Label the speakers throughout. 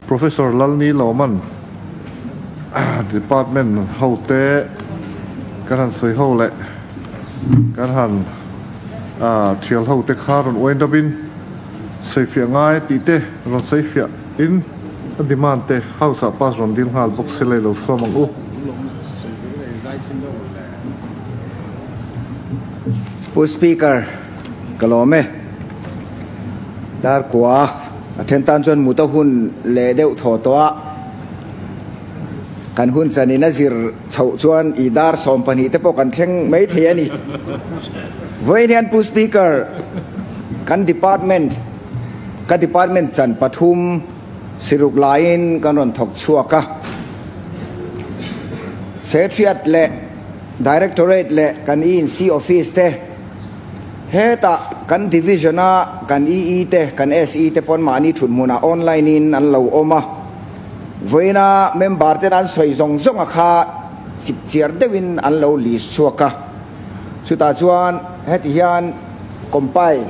Speaker 1: Professor Lalnilawman Department hote kan han sawi ho leh kan han thial ho te kha rawn wind up in sawifiah ngai tih te rawn sawifiah in a demand te House ah pass rawn dil nghal bawk se lei lo sawm ang u.
Speaker 2: Pu Speaker, ka lawm e. Darkua a then tan chuan mut a hun leh deuh thaw tawh a, kan hun chanin a zir chhoh chuan i dar 12 te pawh kan thleng mai thei a ni. Vawiin hian Pu Speaker, kan department, ka department chan pathum siruk laiin kan rawn thawk chhuak a, Secretariat leh Directorate leh kan ENC office te, Hetah kan division-a kan EE te, kan SE te pawn mahni thut hmunah online-in an lo awm a. Vawiina member ten an sawi zawng zawng a kha chip chiar deuhin an lo list chhuak a. Chutah chuan heti hian compile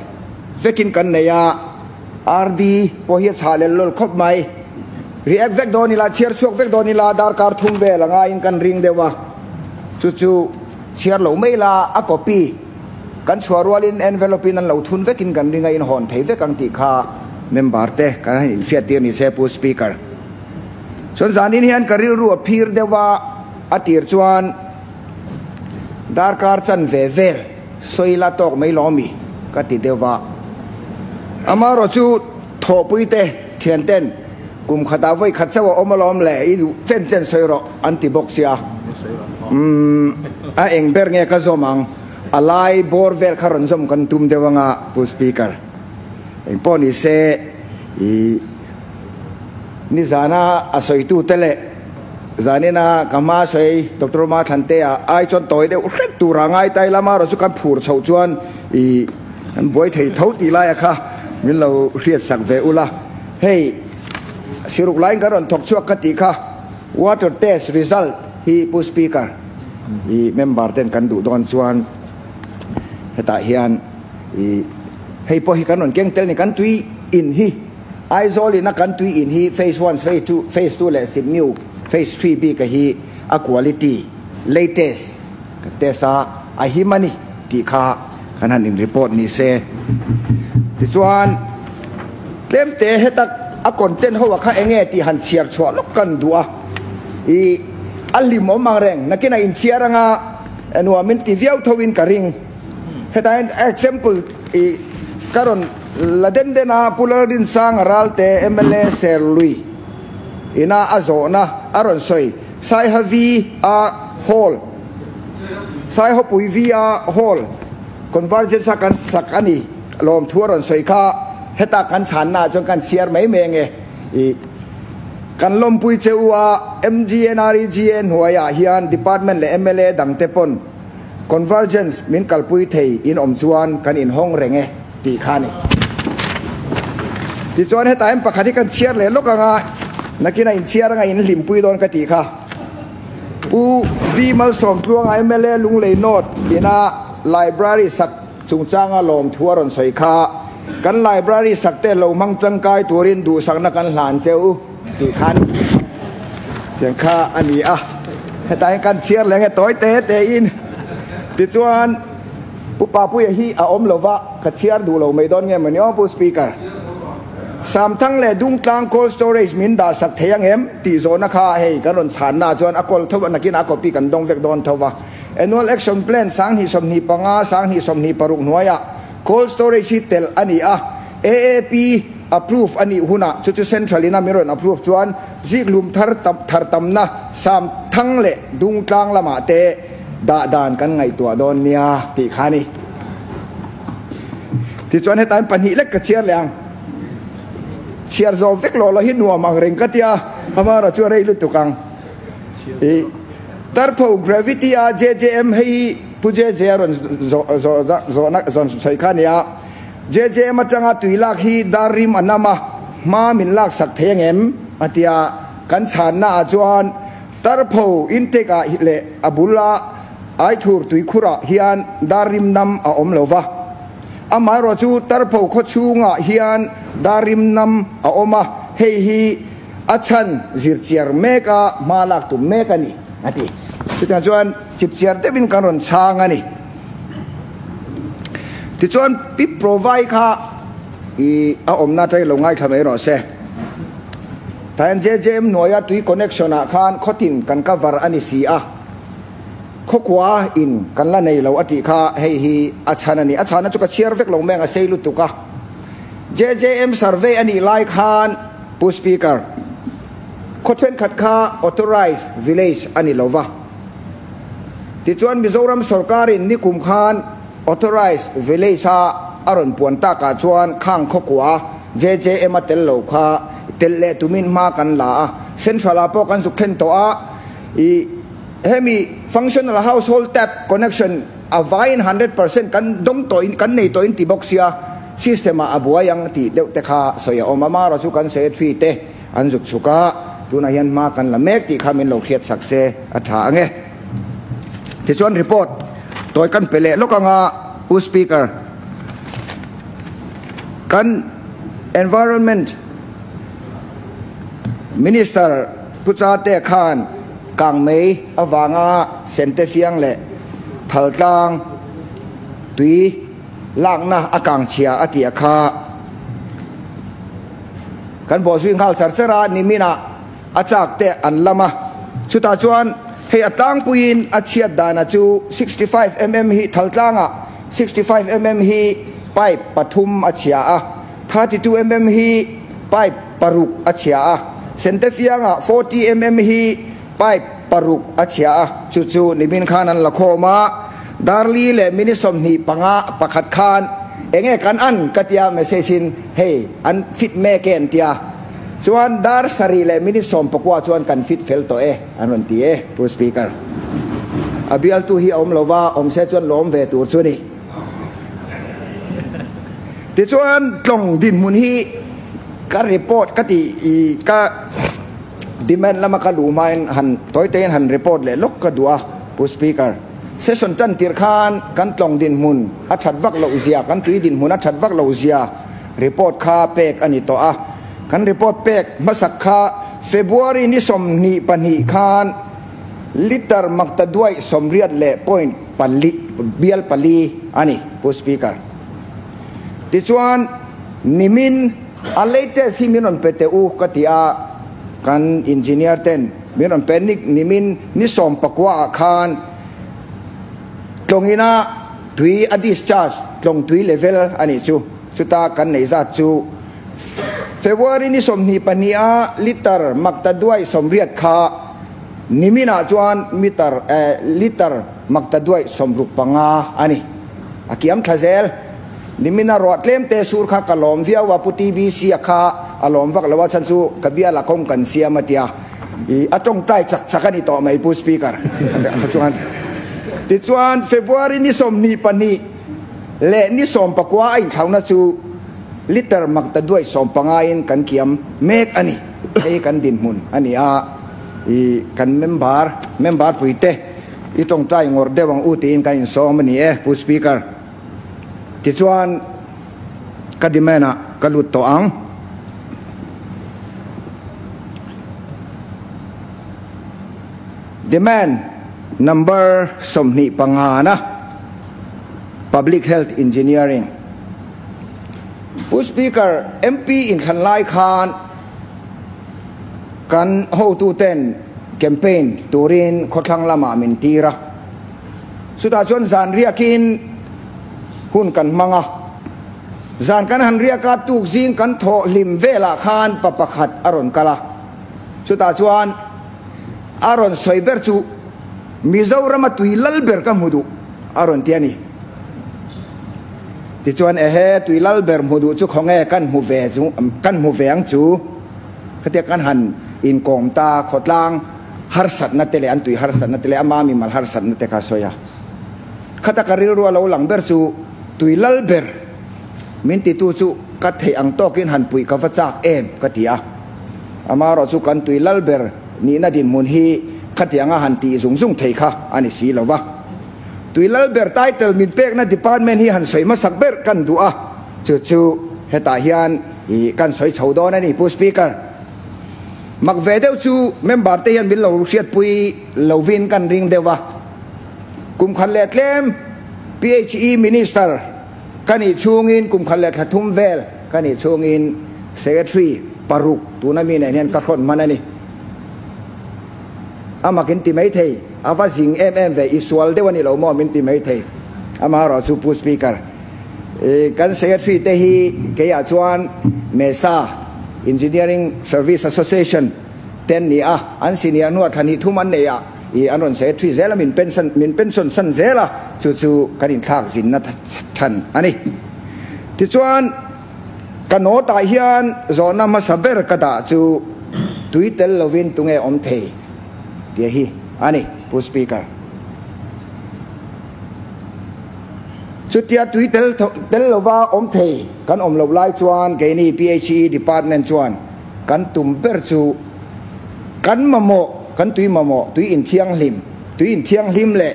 Speaker 2: vekin kan nei a, RD pawh hi a chhah lel lawl khawp mai. React vek dawn ila, chhiar chhuak vek dawn ila darkar thum vel a ngaiin kan ring deuh a. Chu chu chhiar lo mai la a copy. Kan chhuah rualin envelope in an lo thun vekin kan ring a in hawn thei vek ang tih kha member te kan han inhriattir ni se Pu Speaker. Chuan zanin hian ka rilru a phir deuh a, a tir chuan darkar chan ve vel sawi la tawk mai lo ami ka ti deuh a. Amaherawh chu thawhpui te thian ten kum khatah vawi khat chauh a awm alawm le i duh chen chen sawi rawh an ti bawk sia. Umm a eng ber nge ka zawm ang? A lai bawr vel kha rawn zawm kan tum deuh anga Pu Speaker. Eng pawh ni se i nizana a sawitute leh zanina ka hma sawi Doctor Roma Thlantea ai chuan tawi deuh hret tura ngai tai lama erawh chu kan phur chhoh chuan i kan buai thei tho tih laia kha min lo hriat sak ve ula. Hei siruk laiin kan rawn thawk chhuak ka tih kha water test result hi Pu Speaker. I member ten kan duh dawn chuan hetah hian i hei pawh hi kan rawn keng tel ni kan tui in hi Aizawl ina kan tui in hi phase one phase two phase two leh Sipmiu phase three bik a hi a quality latest kan test a a him a ni tih kha kan han in report ni se tichuan tlem te heta a content ho a kha enge tih han chhiar chhuah lawk kan duh a i A hlim awm ang reng, nakin a inchhiar anga nuam in ti viau tho in ka ring. Hetah hian example i ka rawn la den den a, Pu Lalrinsanga Ralte mla Serlui ina a zawhna a rawn sawi, Saiha V a Hall, Saihawpui V a Hall Convergence a kan sak a ni lawmthu a rawn sawi kha heta kan chhanna ah chuan kan chhiar mai mai ange i. Kan lawmpui che u a, MGNREGA hnuaiah hian Department leh mla dangte pawn Convergence min kalpui thei in awm chuan kan inhawng reng e tih kha a ni. Tichuan hetah hian pakhat hi kan chhiar leh lawk anga nakin a inchhiar anga in hlimpui dawn ka tih kha. Pu V Malsawmtluanga mla Lunglei North ina Library sak Chungchanga lawmthu a rawn sawi kha, Kan library sakte lo hmang tangkai turin duhsakna kan hlan che u tih khan tiang kha a ni a. Hetah hian kan chhiar leh nge tawi te te in. Tichuan Pu Papuia hi a awm lova, ka chhiar duh lo mai dawn nge mawni aw Pu Speaker. Samthang leh Dungtlang cold storage min dah sak thei ang em tih zawhna kha hei kan rawn chhanna chuan a kawl tho a, nakin a copy kan dawng vek dawn tho va. Annual Action Plan 2025, 2026 hnuaiah cold storage hi telh a ni a, AAP approve a nih hunah chu chu Central in a min rawn approve chuan zikhlum thar thar tamna sam thang leh dungtlang lamah te dah dan kan ngaihtuah dawn nia tih kha a ni. Tichuan hetain pahnih lek ka chhiar leh ang. Chhiar zawh vek lawh loh hi nuam ang reng ka tia, amara chu a rei lutuk ang. I Tarpho gravity a JJM hei hi Pu JJ a rawn zawhna zawn sawi kha a ni a. JJM atanga tui lak hi dar rim a nam a, hma min lak sak thei angem? a ti a. Kan chhanna ah chuan Tarpho intake ah leh a bul a Aithur tuikhur ah hian dar rim nam a awm lo va. Amaherawh chu Tarpho khaw chhungah hian dar rim nam a awm a, hei hi. A chhan zirchiar mek a, hma lak tum mek a ni, a ti. Chutiang chuan chipchiar deuhin kan rawn chhang a ni. Tichuan Pi Provai kha i a awmna atangin lo ngaithla mai rawh se. Taian JJM hnuaia tui connection ah khan khawtin kan cover a ni si a, khawkua in kan la nei lo a tih kha hei hi a chhan a ni. A chhana chu ka chhiar vek lo mai ang a sei lutuk a. JJM survey a nih lai khan Pu Speaker, khaw thenkhat kha authorized village a ni lo va. Tichuan Mizoram sorkarin nikum khan authorized village a a rawn puan takah chuan khang khawkua JJM a tel lo kha telh leh tumin hma kan la a, Central ah pawh kan zuk thlen tawh a, i hemi functional household tap connection a vaiin 100% kan dawng tawhin kan nei tawhin ti bawk sia system ah a buai ang tih deuh te kha sawi a awm a, mara chu kan secretary te an zuk chhuk a, tunah hian hma kan la mek tih kha min lo hriat sak se a tha ang e. Tichuan report tawi kan pe leh lawk anga Pu Speaker, kan Environment Minister Pu Chate khan kangmei avanga sente fiang leh thaltlang tui lakna a kang chhia a tih a kha. Kan bawhzui nghal char char a, niminah a chak te an lam a. Chutah chuan hei a tlangpuiin a chhiat dana chu 65 mm hi thaltlangah 65 mm hi pipe pathum a chhia a, 32 mm hi pipe paruk a chhia a, Sentefiangah 40 mm hi pipe paruk a chhia a, chu chu nimin khan an la khawm a. Darli leh minute 25 pakhat khan enge kan an ka tia message in hei an fit mek e an tia chuan dar sarih leh minute 19 chuan kan fit fel tawh e an rawn ti e Pu Speaker. A bialtu hi a awm lova awm se chuan lawm ve tur chu ni. Tichuan tlawng dinhmun hi ka report ka ti i ka demand lama ka luh hmain han tawi tein han report leh lawk ka duh a Pu Speaker. Session tan tir khan kan tlawng dinhmun a that vak loh zia, kan tui dinhmun a that vak loh zia report kha pek a ni tawh a. Kan report pek hmasak kha February ni 22 khan liter makta duaih sawmriat leh point pali bial pali a ni, Pu Speaker. Tichuan nimin a latest hi min rawn pe teh u ka ti a, kan engineer ten min rawn pe nik nimin ni 19 ah khan tlawngina tui a discharge tlawng tui level a nih chu, chuta kan nei zat chu February ni 22 a liter makta duaih sawmriat kha niminah chuan meter liter makta duaih 65 a ni. A kiam thla zel. Nimina ruah tlem te sur kha ka lawm viau a, Pu TBC a kha a lawm vak lo a, chhan chu ka biala kawng kan siam a tia. I a tawngtai chak chak a ni tawh mai Pu Speaker. Chuan tichuan February ni 22 leh ni 19 a inthlauna chu liter makta duaih 15 in kan kiam mek a ni. Hei kan dinhmun a ni a, i kan member member puite i tawngtai ngawrh deuh ang u tiin kan insawm a ni e Pu Speaker. Tichuan ka demand ah ka lut tawh ang. Demand number 25 na Public Health Engineering. Pu Speaker, MP inthlan lai khan kan hotu ten campaign turin khawthlang lamah min tir a. Chutah chuan zan riakin hun kan hmang a. Zan kan han riak a, tuk zing kan thawh hlim velah khan pa pakhat a rawn kal a. Chutah chuan a rawn sawi ber chu Mizorama tui lal ber ka hmu duh a rawn ti a ni. Tichuan ehe tui lal ber hmu duh chu khawnge kan hmu ve chu kan hmu ve ang chu. Khatia kan han inkawm ta khawtlang harsatna te leh an tui harsatna te leh ama mimal harsatna te kha sawi a. Khata ka rilru a lo lang ber chu tui lal ber min titu chu ka theih ang tawkin han puih ka va chak em ka ti a. Amaherawh chu kan tui lal ber nihna dinhmun hi khatianga han tih zung zung thei kha a ni si lo va. Tui lal ber title min pekna department hi han sawi hmasak ber kan duh a, chu chu hetah hian i kan sawi chho dawn a ni Pu Speaker. Mak ve deuh chu member te hian min lo hriatpui lovin kan ring deuh a. Kum khat leh tlem PHE Minister ka nih chhungin kum khat leh thla thum vel ka nih chhungin Secretary paruk tuna mi nen hian ka hrawn hman a ni. A mak in ti mai thei, a va zing em em ve, i sual deuh a ni lo maw min ti mai thei. Amaherawhchu Pu Speaker, kan Secretary te hi keiah chuan MESA, Engineering Service Association, te an ni a, an senior hnuah thla hnih thum an nei a, i an rawn Secretary zel a, min pension min pension san zel a, chu chu kan inthlak zinna than a ni. Tichuan, ka note ah hian zawhna hmasa ber ka dah chu tui tel lovin tunge awm thei tih hi a ni, Pu Speaker. Chutia tui tel tel lova awm thei kan awm loh lai chuan keini PHE Department chuan kan tum ber chu kan mamawh, kan tui mamawh, tui inthianghlim, tui inthianghlim leh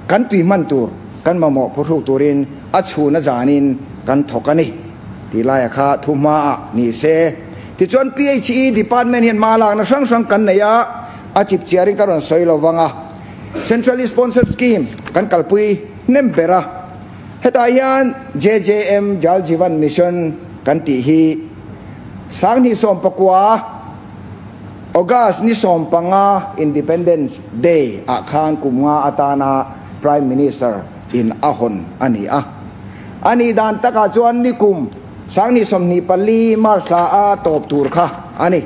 Speaker 2: kan tui hman tur kan mamawh phuhruk turin a chhun a zanin kan thawk a ni tih laia kha thu hmaah ni se. Tichuan PHE Department hian hma lakna hrang hrang kan nei a, a chipchiarin ka rawn sawi lo vang a. Centrally Sponsored Scheme kan kalpui hnem ber a, hetah hian JJM Jal Jeevan Mission kan tih hi 2019 August ni 15 Independence Day ah khan kum nga atana Prime Minister in a hawn a ni a. A nih dan takah chuan nikum 2024 March thla a tawp tur kha a ni.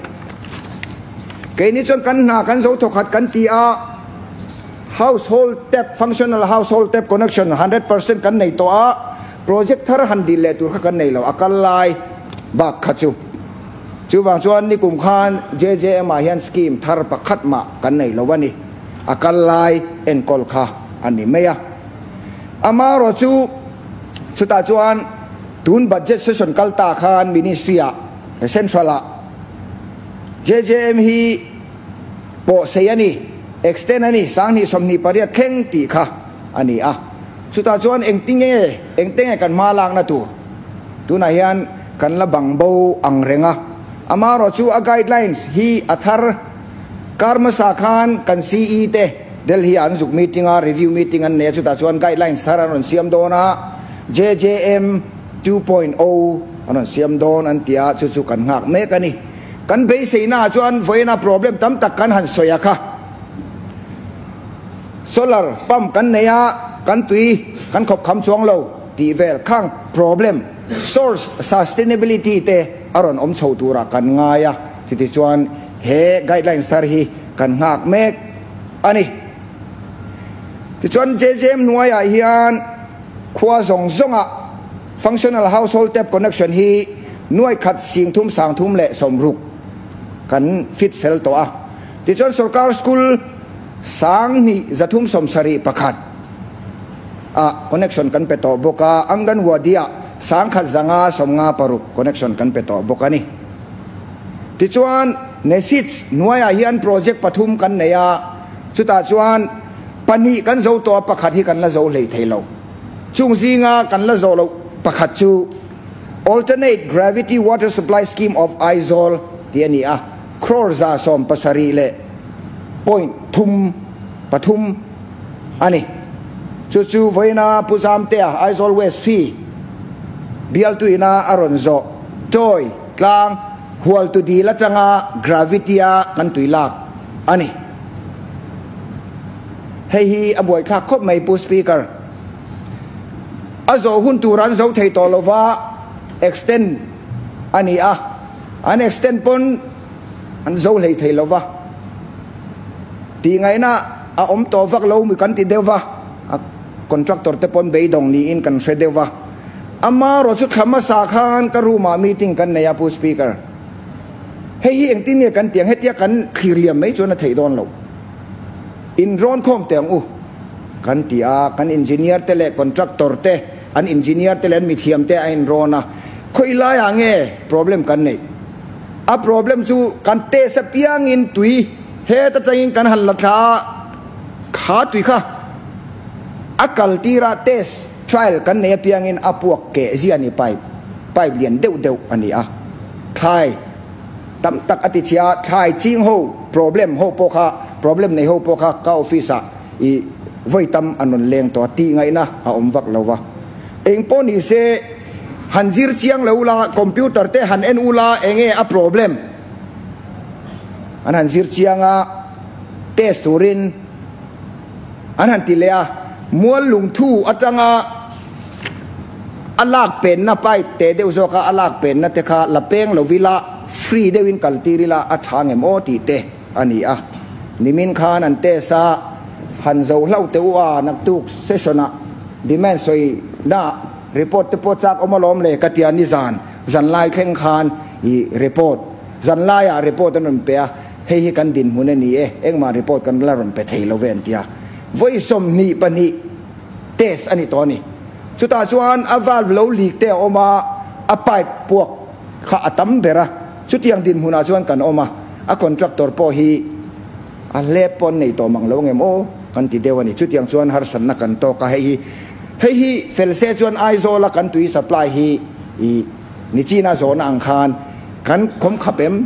Speaker 2: Keini chuan kan hna kan zo thawkhat kan ti a, household tap, functional household tap connection 100% kan nei tawh a, project thar han dil leh tur kha kan nei lo, a kal lai bak kha chu. Chuvang chuan nikum khan JJM ah hian scheme thar pakhat mah kan nei lo a ni, a kal lai enkawl kha a ni mai a. Amaherawhchu chutah chuan tun budget session kal ta khan ministry ah, central ah, JJM hi pawh sei a ni, extend a ni, 2028 thleng tih kha a ni a. Chutah chuan engtinge, engtenge kan hma lakna tur? Tunah hian kan la bang bo ang reng a. Amaherawh chu a guidelines hi a thar. Kar hmasa khan kan CE te Delhi ah an zuk meeting a, review meeting an nei a, chutah chuan guidelines thar an rawn siam dawn a, JJM 2.0 an rawn siam dawn an ti a, chu chu kan nghak mek a ni. Kan beiseina ah chuan vawiina problem tam tak kan han sawi a kha. Solar pump kan nei a, kan tui kan khawp kham chuang lo tih vel khang problem source sustainability te a rawn awm chho turah kan ngai a, chuti chuan he guidelines thar hi kan nghak mek a ni. Tichuan JJM hnuaiah hian Khua zawng zawngah Functional Household Tap Connection hi nuai khat sing thum sang thum leh sawmruk kan fit fel tawh a. Tichuan Sorkar School 2371 ah connection kan pe tawh bawk a, Anganwadi ah 1556 connection kan pe tawh bawk a ni. Tichuan NESIDS hnuaiah hian project pathum kan nei a, chutah chuan Pahnih kan zo tawh a, pakhat hi kan la zo hlei thei lo. Chung zinga kan la zawh loh pakhat chu Alternate Gravity Water Supply Scheme of Aizawl tih a ni a, crore 170 leh point thum pathum a ni. Chu chu vawiina Pu Zamtea Aizawl West fee bialtuina a rawn zawh Tawi tlang hualtu dil atanga gravity-a kan tui lak a ni. Hei hi a buaithlak khawp mai Pu Speaker. A zawh hun tur an zo thei tawh lova extend a ni a, an extend pawn an zo hlei thei lova tih ngaihna a awm tawh vak lo mi kan ti deuh va, a contractor te pawn beidawng niin kan hre deuh va. Amaherawh chu thla hmasa khan ka room ah meeting kan nei a Pu Speaker. Hei hi engtin nge kan tiang hetia kan thlir liam mai chuan a theih dawn loh. In rawn khawm teh ang u kan ti a, kan engineer te leh contractor te, an engineer te leh an mithiam te a in rawn a, khawi laiah nge problem kan neih? A problem chu kan test apiangin tui het atangin kan han la thla a, kha tui kha a kal tirah test trial kan nei apiangin a puak keh zia a ni pipe, pipe lian deuh deuh a ni a, thlai. Tam tak a ti chhia, thlai ching ho problem ho pawh kha, problem nei ho pawh kha ka office ah i vawi tam an rawn leng tawh a, tih ngaihna a awm vak lo va. Eng pawh ni se, han zir chiang lo ula, computer te han en ula enge a problem an han zir chiang a, test turin an han ti leh a, mual lungthu atanga a lak penna pipe teh deuh zawka a lak penna te kha la peng lo ila free deuhin kal tir ila a tha ngem aw tih te a ni a. Nimin khan an test a, han zo hlauh teh u a, naktuk session ah demand sawi na report te pawh chak awm alawm le ka tia nizan zanlai thleng khan i report zanlaiah report an rawn pe a, hei hi kan dinhmun a ni e, engmah report kan la rawn pe thei lo ve an tia. Vawi 22. Test a ni tawh a ni. Chutah chuan a valve lo leak te a awm a, a pipe puak kha a tam ber a, chutiang dinhmunah chuan kan awm a, a contractor pawh hi a hlep pawh an nei tawh mang lo angem aw kan ti deuh a ni. Chutiang chuan harsatna kan tawk a, hei hi hei hi fel se chuan Aizawla kan tui supply hi i Nichina zawhna ang khan kan khawm khap em,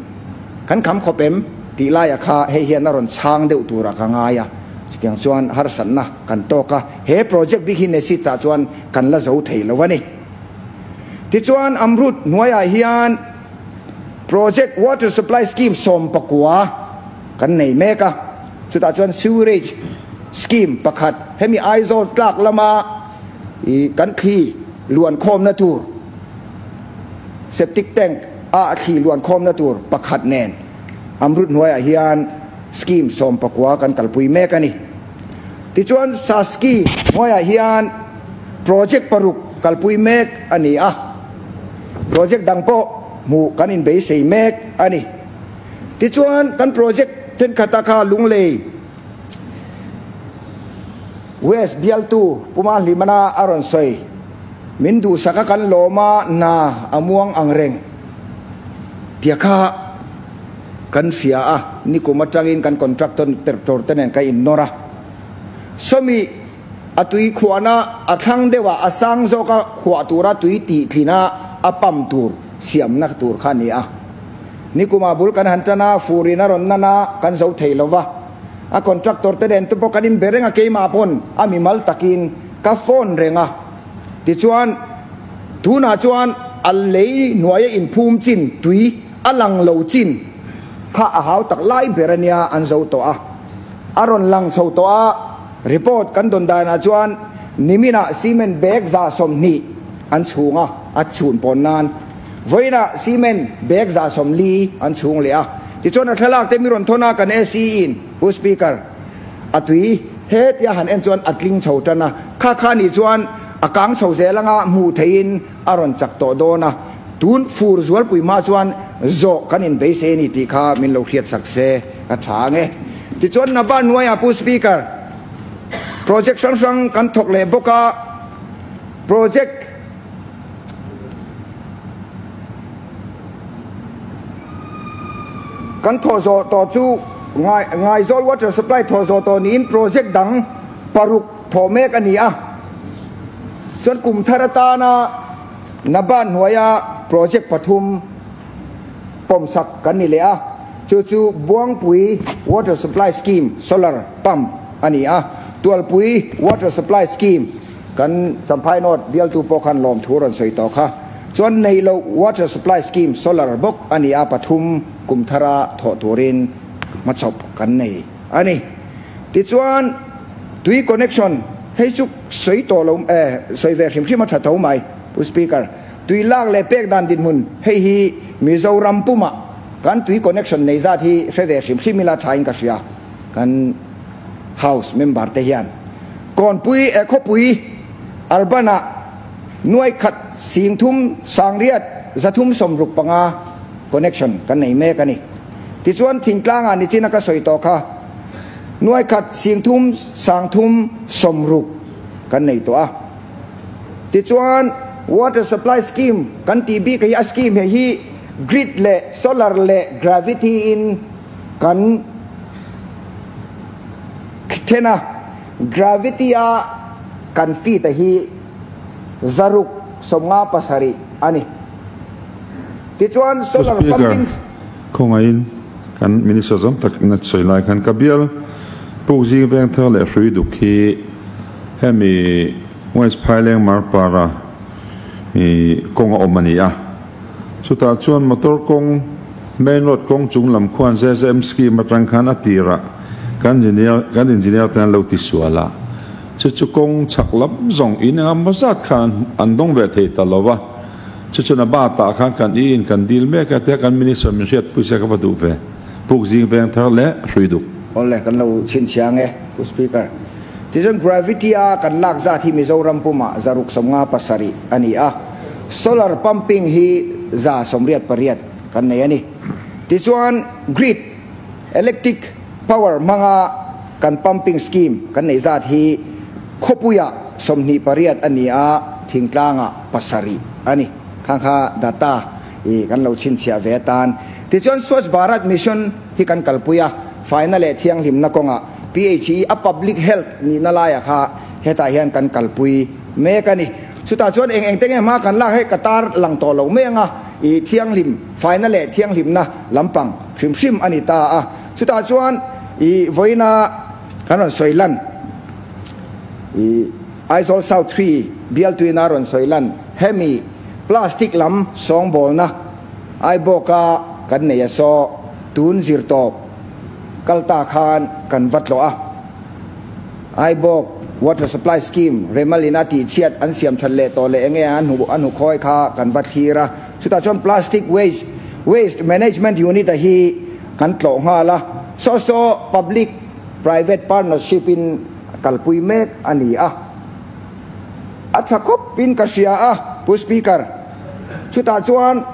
Speaker 2: kan kham khawp em tih laia kha hei hian a rawn chhang deuh turah ka ngai a, chutiang chuan harsatna kan tawk a, he project bik hi Nesit ah chuan kan la zo thei lo a ni. Tichuan Amrut hnuaiah hian project water supply scheme 19 kan nei mek a, chutah chuan sewerage scheme pakhat hemi Aizawl tlak lama i kan thli luan khawmna tur septic tank a thli luan khawmna tur pakhat nen Amrut hnuaiah hian scheme 19 kan kalpui mek a ni. Tichuan Saski hnuaiah hian project paruk kalpui mek a ni a, project dang pawh hmuh kan inbeisei mek a ni. Tichuan kan project thenkhat a kha Lunglei West bialtu Puma Hlimana a rawn sawi, Min duhsak a kan lawm a, na a muang ang reng tia kha kan hria a, nikum atangin kan contractor te nen ka innawr a. Sawmi a tui khuahna a thlang deuh a, a sang zawka khuah tura tui tihtlina a pump tur siamna tur kha a ni a. Nikumah bul kan han tan a, furin a rawn nan a, kan zo thei lo va. A contractor te nen te pawh kan inbe reng a, keimah pawn a mimal takin ka phone reng a. Tichuan, tunah chuan a lei hnuaia inphum chin tui a lang lo chin kha a hau tak lai ber a nia an zo tawh a. A rawn lang chho tawh a, report kan dawn danah chuan niminah cement bag 120 an chhung a, a chhun pawn nan. Vawiinah cement bag 140 an chhung leh a. Tichuan a thlalak te mi rawn thawn a, kan SE in Pu Speaker a tui hetia han en chuan a tling chho tan a, kha kha nih chuan a kang chho zel anga hmuh theihin a rawn chak tawh dawn a, tun fur zualpui hma chuan zawh kan inbeisei a ni tih kha min lo hriat sak se ka tha ang e. Tichuan Naba hnuaiah Pu Speaker project hrang hrang kan thawk leh bawk a, project. Kan thawh zawh tawh chu Ngaizawl Water Supply thawh zawh tawh niin project dang paruk thawh mek a ni a. Chuan kum thar atana Naban hnuaia project pathum pawmsak kan ni leh a, chu chu Buangpui Water Supply Scheme Solar Pump a ni a, Tualpui Water Supply Scheme, Kan Champhai North bialtu pawh khan lawmthu rawn sawi tawh kha. Chuan nei loh Water Supply Scheme Solar bawk a ni a, pathum kum thara thawh turin hmachhawp kan nei a ni. Tichuan tui connection hei chu sawi tawh lo eh sawi ve hrim hrim a tha tho mai Pu Speaker. Tui lak leh pek dan dinhmun hei hi Mizoram pumah kan tui connection nei zat hi hre ve hrim hrim ila thain ka hria kan House member te hian. Kawnpui eh khawpui Urban-ah nuai khat 30 sangriat 365 connection kan nei mek a ni. Tichuan thingtlangah nichin a ka sawi tawh kha nuai khat 30 360 kan nei tawh a. Tichuan water supply scheme kan tih bik hi a scheme hei hi grid leh solar leh gravity in kan then a, gravity a kan feet a hi 657 a ni. Tichuan
Speaker 1: Pu
Speaker 2: solar
Speaker 1: Speaker.
Speaker 2: pumping.
Speaker 3: Khawngaihin kan Minister zawm tak in a sawi lai khan ka bial Pukzing Vengthar leh Hruiduk hi hemi West Phaileng Marpara i kawng a awm a ni a. Chutah chuan motor kawng main road kawng chung lam khuan ZZM scheme atang khan a tirah kan engineer kan engineer ten an lo ti sual a, chu chu kawng chhak lam zawng in eng emaw zat khan an dawng ve thei ta lo va, chu chuan a batah khan kan i in kan dil mek a tia kan minister min hriat pui se ka va duh ve, Pukzing Vengthar leh Hruiduk.
Speaker 2: Awle kan lo chhinchhiang e Pu Speaker. Tichuan gravity a kan lak zat hi Mizoram pumah 657 a ni a, solar pumping hi 88 kan nei a ni. Tichuan grid electric power hmanga kan pumping scheme kan nei zat hi khawpuiah 28 a ni a, thingtlangah 7 a ni. Khang kha data i kan lo chhinchhiah ve atan. Tichuan Swachh Bharat Mission hi kan kalpui a, faina leh thianghlimna kawngah PHE a public health nihna laiah kha hetah hian kan kalpui mek a ni. Chutah chuan eng eng te nge hma kan lak hei ka tar lang tawh lo mai anga i thianghlim faina leh thianghlimna lampang hrim hrim a ni ta a. Chutah chuan i vawiina kan rawn sawi lan i Aizawl South 3 bialtuina rawn sawi lan hemi plastic lam sawngbawlna Aibawka kan nei a saw tun zir tawp. Kal ta khan kan va tlawh a. Aibawk Water Supply Scheme Remalin a tihchhiat an siam that leh tawh leh enge an hmu an hmu khawi kha kan va thlir a. Chutah chuan Plastic Waste Waste Management Unit a hi kan tlawh nghal a. Saw saw Public Private Partnership in kalpui mek a ni a. A tha khawp in ka hria a, Pu Speaker. Chutah chuan.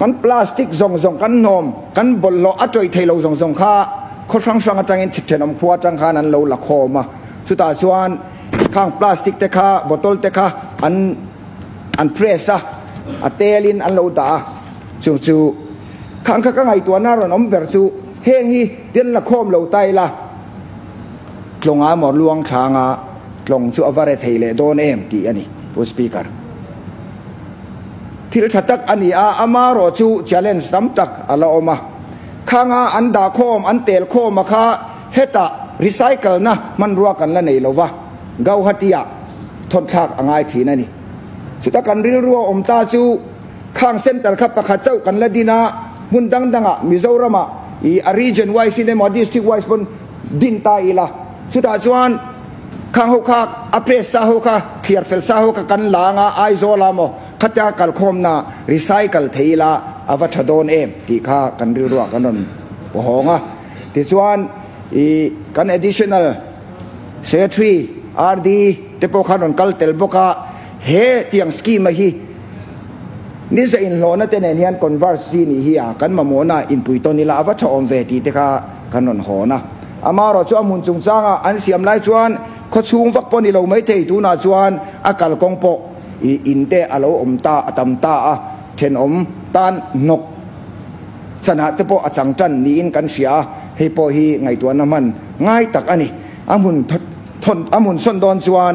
Speaker 2: Kan plastic zawng zawng kan hnawm, kan bawlhhlawh a tawih thei lo zawng zawng kha khaw hrang hrang atangin chhipthenawm khua atang khan an lo la khawm a. Chutah chuan khang plastic te kha, bottle te kha an an press a, a telin an lo dah a. Chung chu khang kha ka ngaihtuahna rawn awm ber chu heng hi tin la khawm lo ta ila, tlawnga emaw luang thlanga tlawng chu a va re thei leh dawn em tih a ni, Pu Speaker. Thil tha tak a ni a, amarawh chu challenge tam tak a la awm a. Khanga an dah khawm, an tel khawm a kha hetah recycle na hmanrua kan la nei lo va, Gauhati-ah thawnthlak a ngai thin a ni. Chuta kan rilrua awm ta chu khang center kha pakhat chauh kan la din a, hmun dang dangah Mizoramah i a region wise in emaw a district wise pawn din ta ila, chutah chuan Khang ho kha a press sa ho kha thliar fel sa ho kha kan la anga Aizawl ah maw khatia kalkhawmna recycle thei ila a va tha dawn em tih kha kan rilruah kan rawn pawhawng a. Tichuan i kan additional secretary RD te pawh khan rawn kal tel bawk a, he tiang scheme a hi ni za inhlawhna te nen hian converse chi nih hi a kan mamawhna inpui tawn ila a va tha awm ve tih te kha kan rawn hawn a. Amaherawh chu a hmun chungchanga an siam lai chuan khaw chhung vak pawh ni lo mai thei, tunah chuan a kalkawng pawh i in te a lo awm ta a tam ta a, thenawm tan hnawk chanah te pawh a chang tan niin kan hria a, hei pawh hi ngaihtuahna hman ngai tak a ni. A hmun thawn a hmun sawn dawn chuan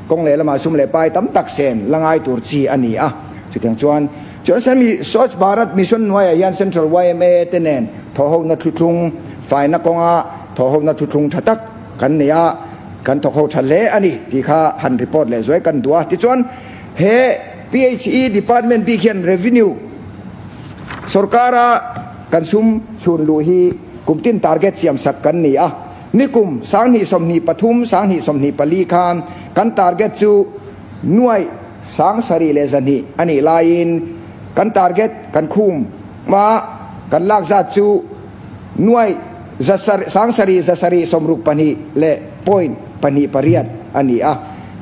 Speaker 2: kawng lehlamah sum leh pai tam tak sen la ngai tur chi a ni a, chutiang chuan Chuan semi Swachh Bharat Mission hnuaiah hian Central yma te nen thawhhona thuthlung faina kawnga thawhhona thuthlung tha tak kan nei a, kan thawkho tha hle a ni tih kha han report leh zuai kan duh a. Tichuan he PHE department bik hian revenue sorkara kan sum chhun luh hi kum tin target siam sak kan ni a. Nikum 2023, 2024 khan kan target chu nuaih 7,200 a nih laiin kan target kan khum hma kan lak zat chu nuaih 7,762 leh point pahnih pariat a ni a.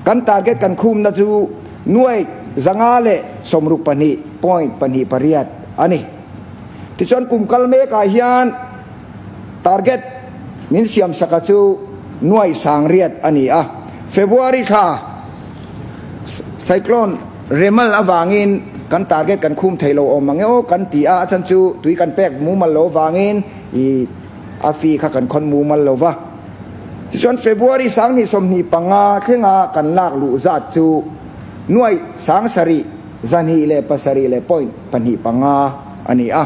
Speaker 2: Kan target kan khumna chu nuaih 562 point pahnih pariat a ni. Tichuan kum kal mekah hian target min siamsaka chu nuaih 8,000 a ni a. February thla Cyclone Remal avangin kan target kan khum thei lo awm ang e aw kan ti a, a chhan chu tui kan pek mumal lo avangin i a fee kha kan khawn mumal lo va. Tichuan February 2025 thlenga kan lak luh zat chu nuaih 7,207 leh point pahnih panga a ni a.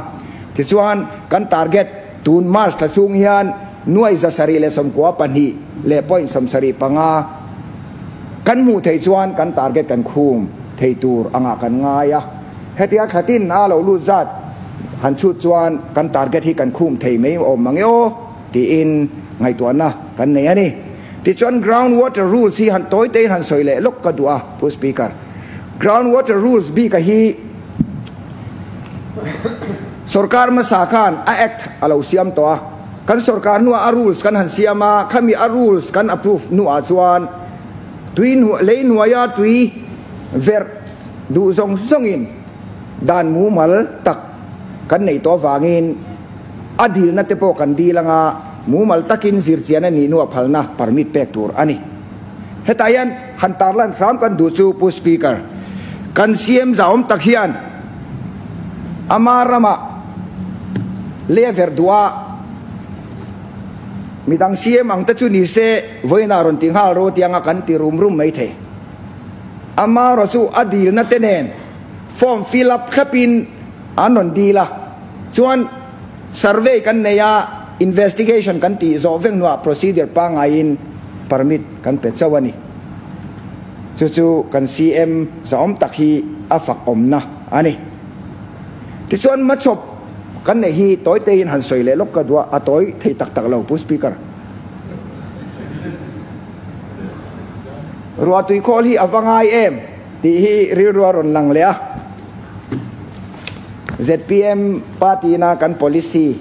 Speaker 2: Tichuan kan target tun March thla chhung hian nuai 792 leh point 75 kan hmuh theih chuan kan target kan khum thei tur anga kan ngai a. Hetia thlatin a lo lut zat han chhut chuan kan target hi kan khum thei mai awm mang e aw tiin ngaihtuahna kan nei a ni. Tichuan ground water rules hi han tawi tein han sawi leh lawk ka duh a, Pu Speaker. Ground water rules bika hi sorkar hmasa khan a act a lo siam tawh a, kan sorkar hnuah a rules kan han siam a, khami a rules kan approve hnuah chuan tui lei hnuaia tui verh duh zawng zawngin dan mumal tak kan neih tawh avangin a dilna te pawh kan dil anga mumal takin zirchian a nih hnuah phalna permit pek tur a ni. Hetah hian han tarlan hram kan duh chu Pu Speaker, kan CM zahawm tak hian ama ramah lei a verh duh a, midang CM ang te chu ni se vawiinah rawn ti nghal ro tianga kan ti rum rum mai thei. Ama erawh chu a dilna te nen form fill up thlapin an rawn dil a, chuan survey kan nei a, investigation kan tih zawh vek hnuah procedure pangaiin permit kan pe chauh a ni. Chu chu kan CM zahawm tak hi a fak awmna a ni. Tichuan hmachhawp kan neih hi tawi teiin han sawi leh lawk ka duh a, a tawi thei tak tak lo Pu Speaker. Ruahtui khawl hi a va ngai em tih hi rilru a rawn lang leh a. Zpm party na kan policy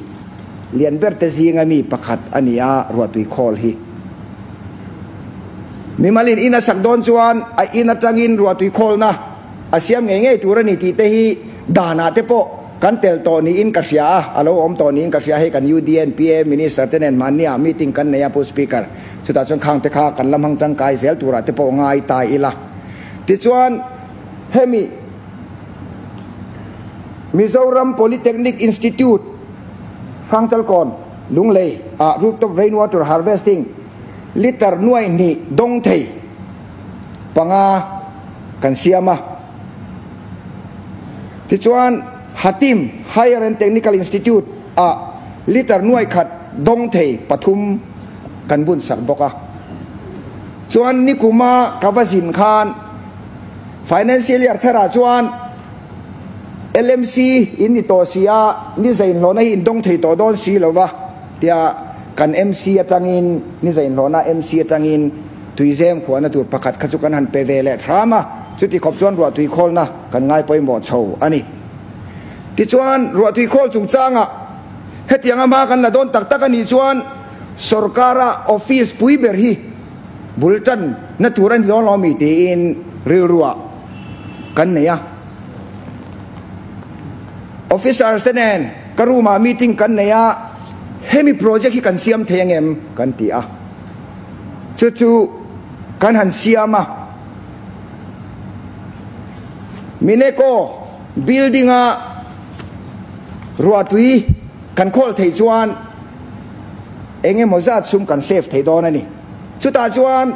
Speaker 2: lian ber te zinga mi pakhat a ni a, ruahtui khawl hi. Mimalin in a sak dawn chuan a in atangin ruahtui khawlna a siam ngei ngei tur a ni tih te hi danah te pawh kan tel tawh niin ka hria a, a lo awm tawh niin ka hria. Hei kan UDNPA Minister te nen mahnia meeting kan nei a Pu Speaker, chutah chuan khang te kha kan la hmang tangkai zel turah te pawh ngai ta ila. Tichuan hemi Mizoram Polytechnic Institute Hrangchalkawn, Lunglei ah rooftop rainwater harvesting liter nuai hnih dawng thei panga kan siam a. Tichuan Hatim Higher and Technical Institute ah liter nuai khat dawng thei pathum kan bun sak bawk a. Chuan nikuma ka va zin khan Financial year tharah chuan LMC in ni tawh si a, ni zainhlawhna hi in dawng thei tawh dawn si lo va tia kan MC atangin ni zainhlawhna MC atangin tuizem khuahna tur pakhat kha chu kan han pe ve leh hram a, chuti khawp chuan ruahtui khawlna kan ngai pawimawh chho a ni. Tichuan ruahtui khawl chungchangah hetianga hma kan la dawn tak tak a nih chuan sorkara office pui ber hi bul tan na tur a ni dawn lo mi tiin rilruah kan nei a. Officers te nen ka room ah meeting kan nei a, hemi project hi kan siam thei angem kan ti a. Chu chu kan han siam a. Mineco building a ruahtui kan khawl theih chuan eng emaw zat sum kan save thei dawn a ni. Chutah chuan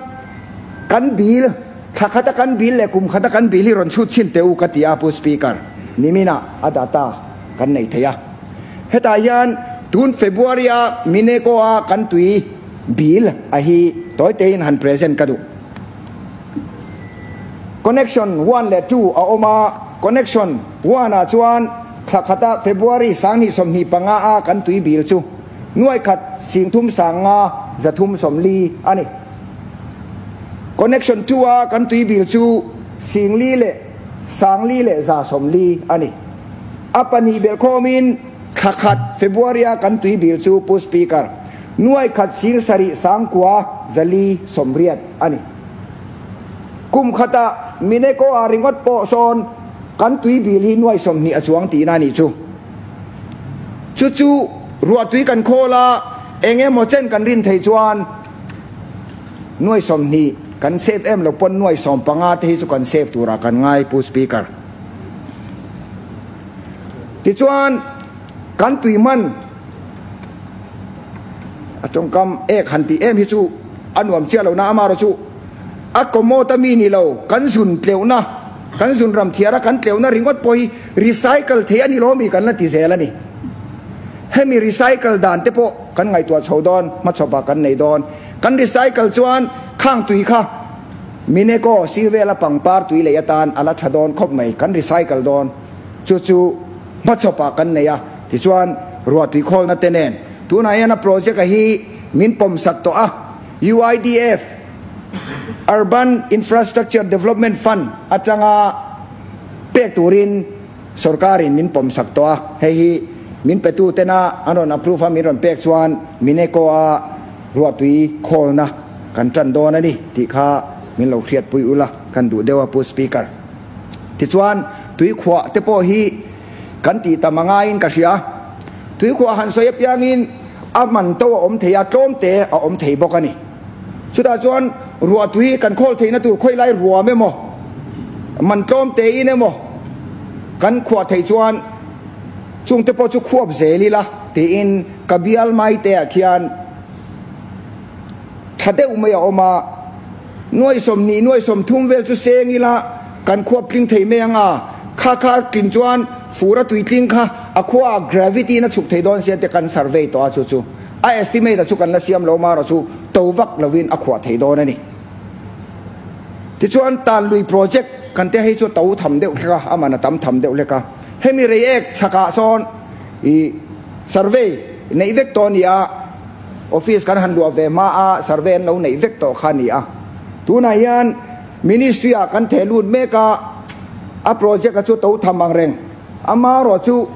Speaker 2: kan bill, thla khata kan bill leh kum khata kan bill hi rawn chhut chhin teh u ka ti a Pu Speaker, niminah a data kan nei thei a. Hetah hian tun February a Mineco a kan tui bill a hi tawi tein han present ka duh. Connection one leh two a awm a, connection one ah chuan thla khata February 2025 a kan tui bill chu Nuai khat singthum sanga zathum sawmli a ni. Connection two a kan tui bil chu singli leh sangli leh za sawmli a ni. A pahnih belh khawmin thla khat February a kan tui bil chu Pu Speaker, nuai khat sing sarih sangkua zali sawmriat a ni. Kum khatah Mineco ah ringawt pawh sawn kan tui bil hi nuai 20 a chuang tihna a nih chu. Chu chu ruahtui kan khawl a, eng emaw chen kan rin theih chuan nuai 20 kan save em lo pawn nuai 15 te hi chu kan save turah kan ngai Pu Speaker. Tichuan kan tui hman a tawngkam ek han tih em hi chu a nuam chiah lo na amarawh chu a commode a mi ni lo kan zun tleuhna kan zun ram thiara kan tleuhna ringawt pawh hi recycle thei a ni lo mi kan la ti zel a ni. Hemi recycle dan te pawh kan ngaihtuah chho dawn, hmachhawpah kan nei dawn. Kan recycle chuan khang tui kha Mineko sirvela pangpar tui lei atan a la tha dawn khawp mai, kan recycle dawn. Chu chu hmachhawpah kan nei a, tichuan ruah tui khawlna te nen. Tunah hian a project a hi min pawmsak tawh a, UIDF, Urban Infrastructure Development Fund, atanga pek turin Sorkarin min pawmsak tawh a, hei hi min petu tena an rawn approve a min rawn pek chuan Mineko a ruahtui khawlna kan tan dawn a ni tih kha min lo hriatpui ula kan duh deuh a Pu Speaker. Tichuan tuikhuah te pawh hi kan tih tam a ngaiin ka hria. Tuikhuah han sawi apiangin a man to a awm thei a, tlawm te a awm thei bawk a ni. Chutah chuan ruahtui kan khawl theihna tur khawilai ruam emaw, man tlawm tein emaw kan khuah theih chuan chungte pawh chu khuap zel ila tiin ka bial mai te ah khian tha deuh mai a awm a, nuai 20 nuai 30 vel chu seng ila kan khuap tling thei mai ang a, kha kha tlin chuan fura tui tling kha a khua ah gravity in a chhuk thei dawn sia te kan survey tawh a chu chu. A estimate a chu kan la siam lo marawh chu to vak lovin a khuah thei dawn a ni. Tichuan tan lui project kan te hei chu to tham deuh hlek a, a man a tam tham deuh hlek a. Hemi reiek chhakah sawn i survey neih vek tawh a ni a, office kan han luah ve hma a survey an lo neih vek tawh kha a ni a. Tunah hian ministry ah kan theh lut mek a, a project a chu to tham ang reng. Amarawh chu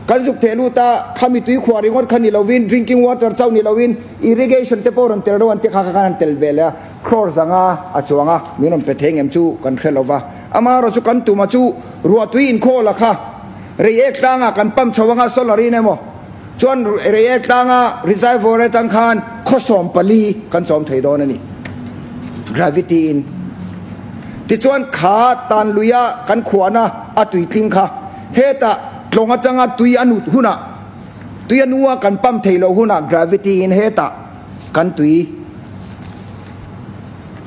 Speaker 2: kan zuk theh lut a, khami tui khuah ringawt kha ni lovin drinking water chauh ni lovin irrigation te pawh rawn tel reuh an ti kha kha kan han tel ve leh a, crore zanga a chuang a, min rawn pe thei ngem chu kan hre lova. Amarawh chu kan tuma chu ruah tui inkhawl a kha reiek tlangah kan pump chho anga solar in emaw chuan reiek tlanga reservoir atang khan khaw 14 kan chawm thei dawn a ni gravity in. Tichuan kha tan luia kan khuahna a tui tling kha hetah tlawng atanga tui a nut hunah, tui a nua kan pump thei loh hunah gravity in hetah kan tui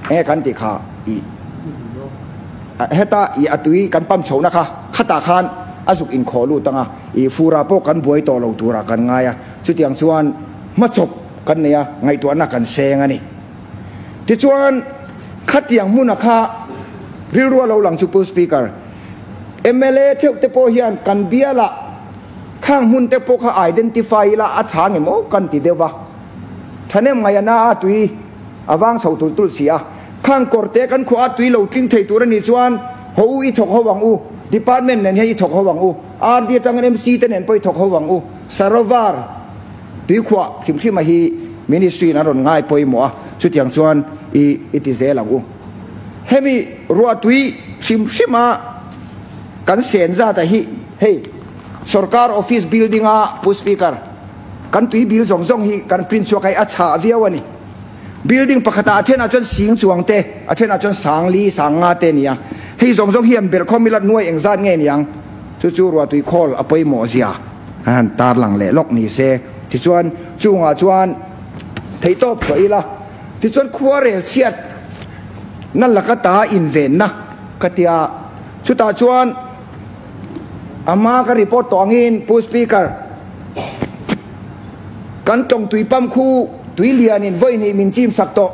Speaker 2: nge kan tih kha i heta i a tui kan pump chhohna kha khatah khan a zuk inkhawh lut anga i furah pawh kan buai tawh lo turah kan ngai a, chutiang chuan hmachawp kan nei a, ngaihtuahna kan seng a ni. Tichuan khatiang hmuna kha rilru a lo lang chu Pu Speaker, mla theuh te pawh hian kan bialah khang hmun te pawh kha identify ila a tha nge maw kan ti deuh va. Thahnem ngaih a na a tui a vang chho tul tul si a. Khang kawr te kan khuah a tui lo tling thei tur a nih chuan ho u i thawk ho ang u, department nen hian i thawk ho ang u, RD atangin MC te nen pawh i thawk ho ang u, Sarovar, Tuikhuah hrim hrima hi Ministry in an rawn ngai pawimawh a, chutiang chuan i i ti zel ang u. Hemi ruahtui hrim hrima kan sen zata hi hei Sorkar Office Building a Pu Speaker, kan tui bill zawng zawng hi kan print chhuak a hi a chhah viau a ni. Building pakhatah a thenah chuan sing chuang te, a thenah chuan sang li, sang nga te a ni a. Hei zawng zawng hi an belhkhawm ila nuai engzat nge niang? Chu chu ruahtui khawl a pawimawh zia. An han tarlang leh lawk ni se, tichuan chungah chuan theihtawp chhuah ila, tichuan khuarel chhiat na laka ta invenna ka tia, chutah chuan a hma ka report tawh angin Pu Speaker, kan tawng tui pump khu tui lianin vawi hnih min chim sak tawh,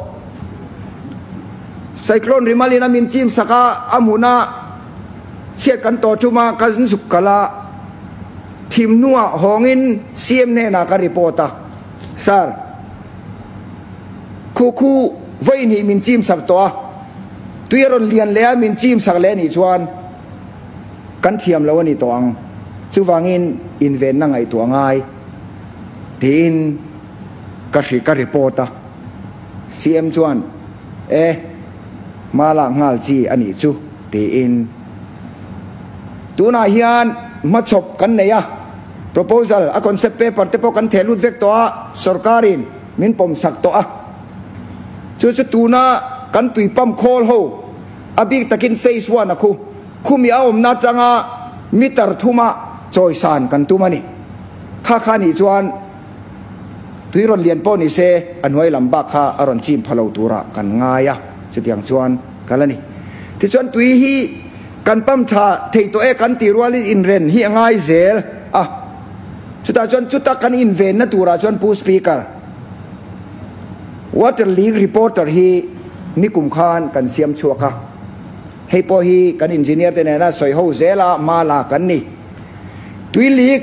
Speaker 2: cyclone rimalin a min chim sak a, a hmuna chhiat kan tawh thuma ka zuk kal a, Thim hnuah hawngin CM hnenah ka report a, Sir, khu khu vawi hnih min chim sak tawh a, tui a rawn lian leh a min chim sak leh anih chuan kan thiam lo a ni tawh ang, chuvangin invenna ngaihtuah ngai tiin ka hri ka report a. CM chuan, E, hma lak nghal chi a nih chu tiin. Tunah hian hmachhawp kan nei a, proposal a concept paper te pawh kan theh lut vek tawh a, sorkarin min pawm sak tawh a. Chu chu tuna kan tui pump khawl ho a bik takin phase one a khu khumi a awmna atanga meter thuma chawisan kan tum a ni. Kha kha nih chuan tui rawn lian pawh ni se a hnuai lam bak kha a rawn chim pha lo turah kan ngai a, chutiang chuan kal a ni. Tichuan tui hi Kan pam tha thei tawh e kan tih rualin inren hi a ngai zel a. Chutah chuan chuta kan invenna turah chuan Pu Speaker, Water Leak Reporter hi nikum khan kan siam chhuak a. Hei pawh hi kan engineer te nena sawi ho zela hma la kan ni. Tui leak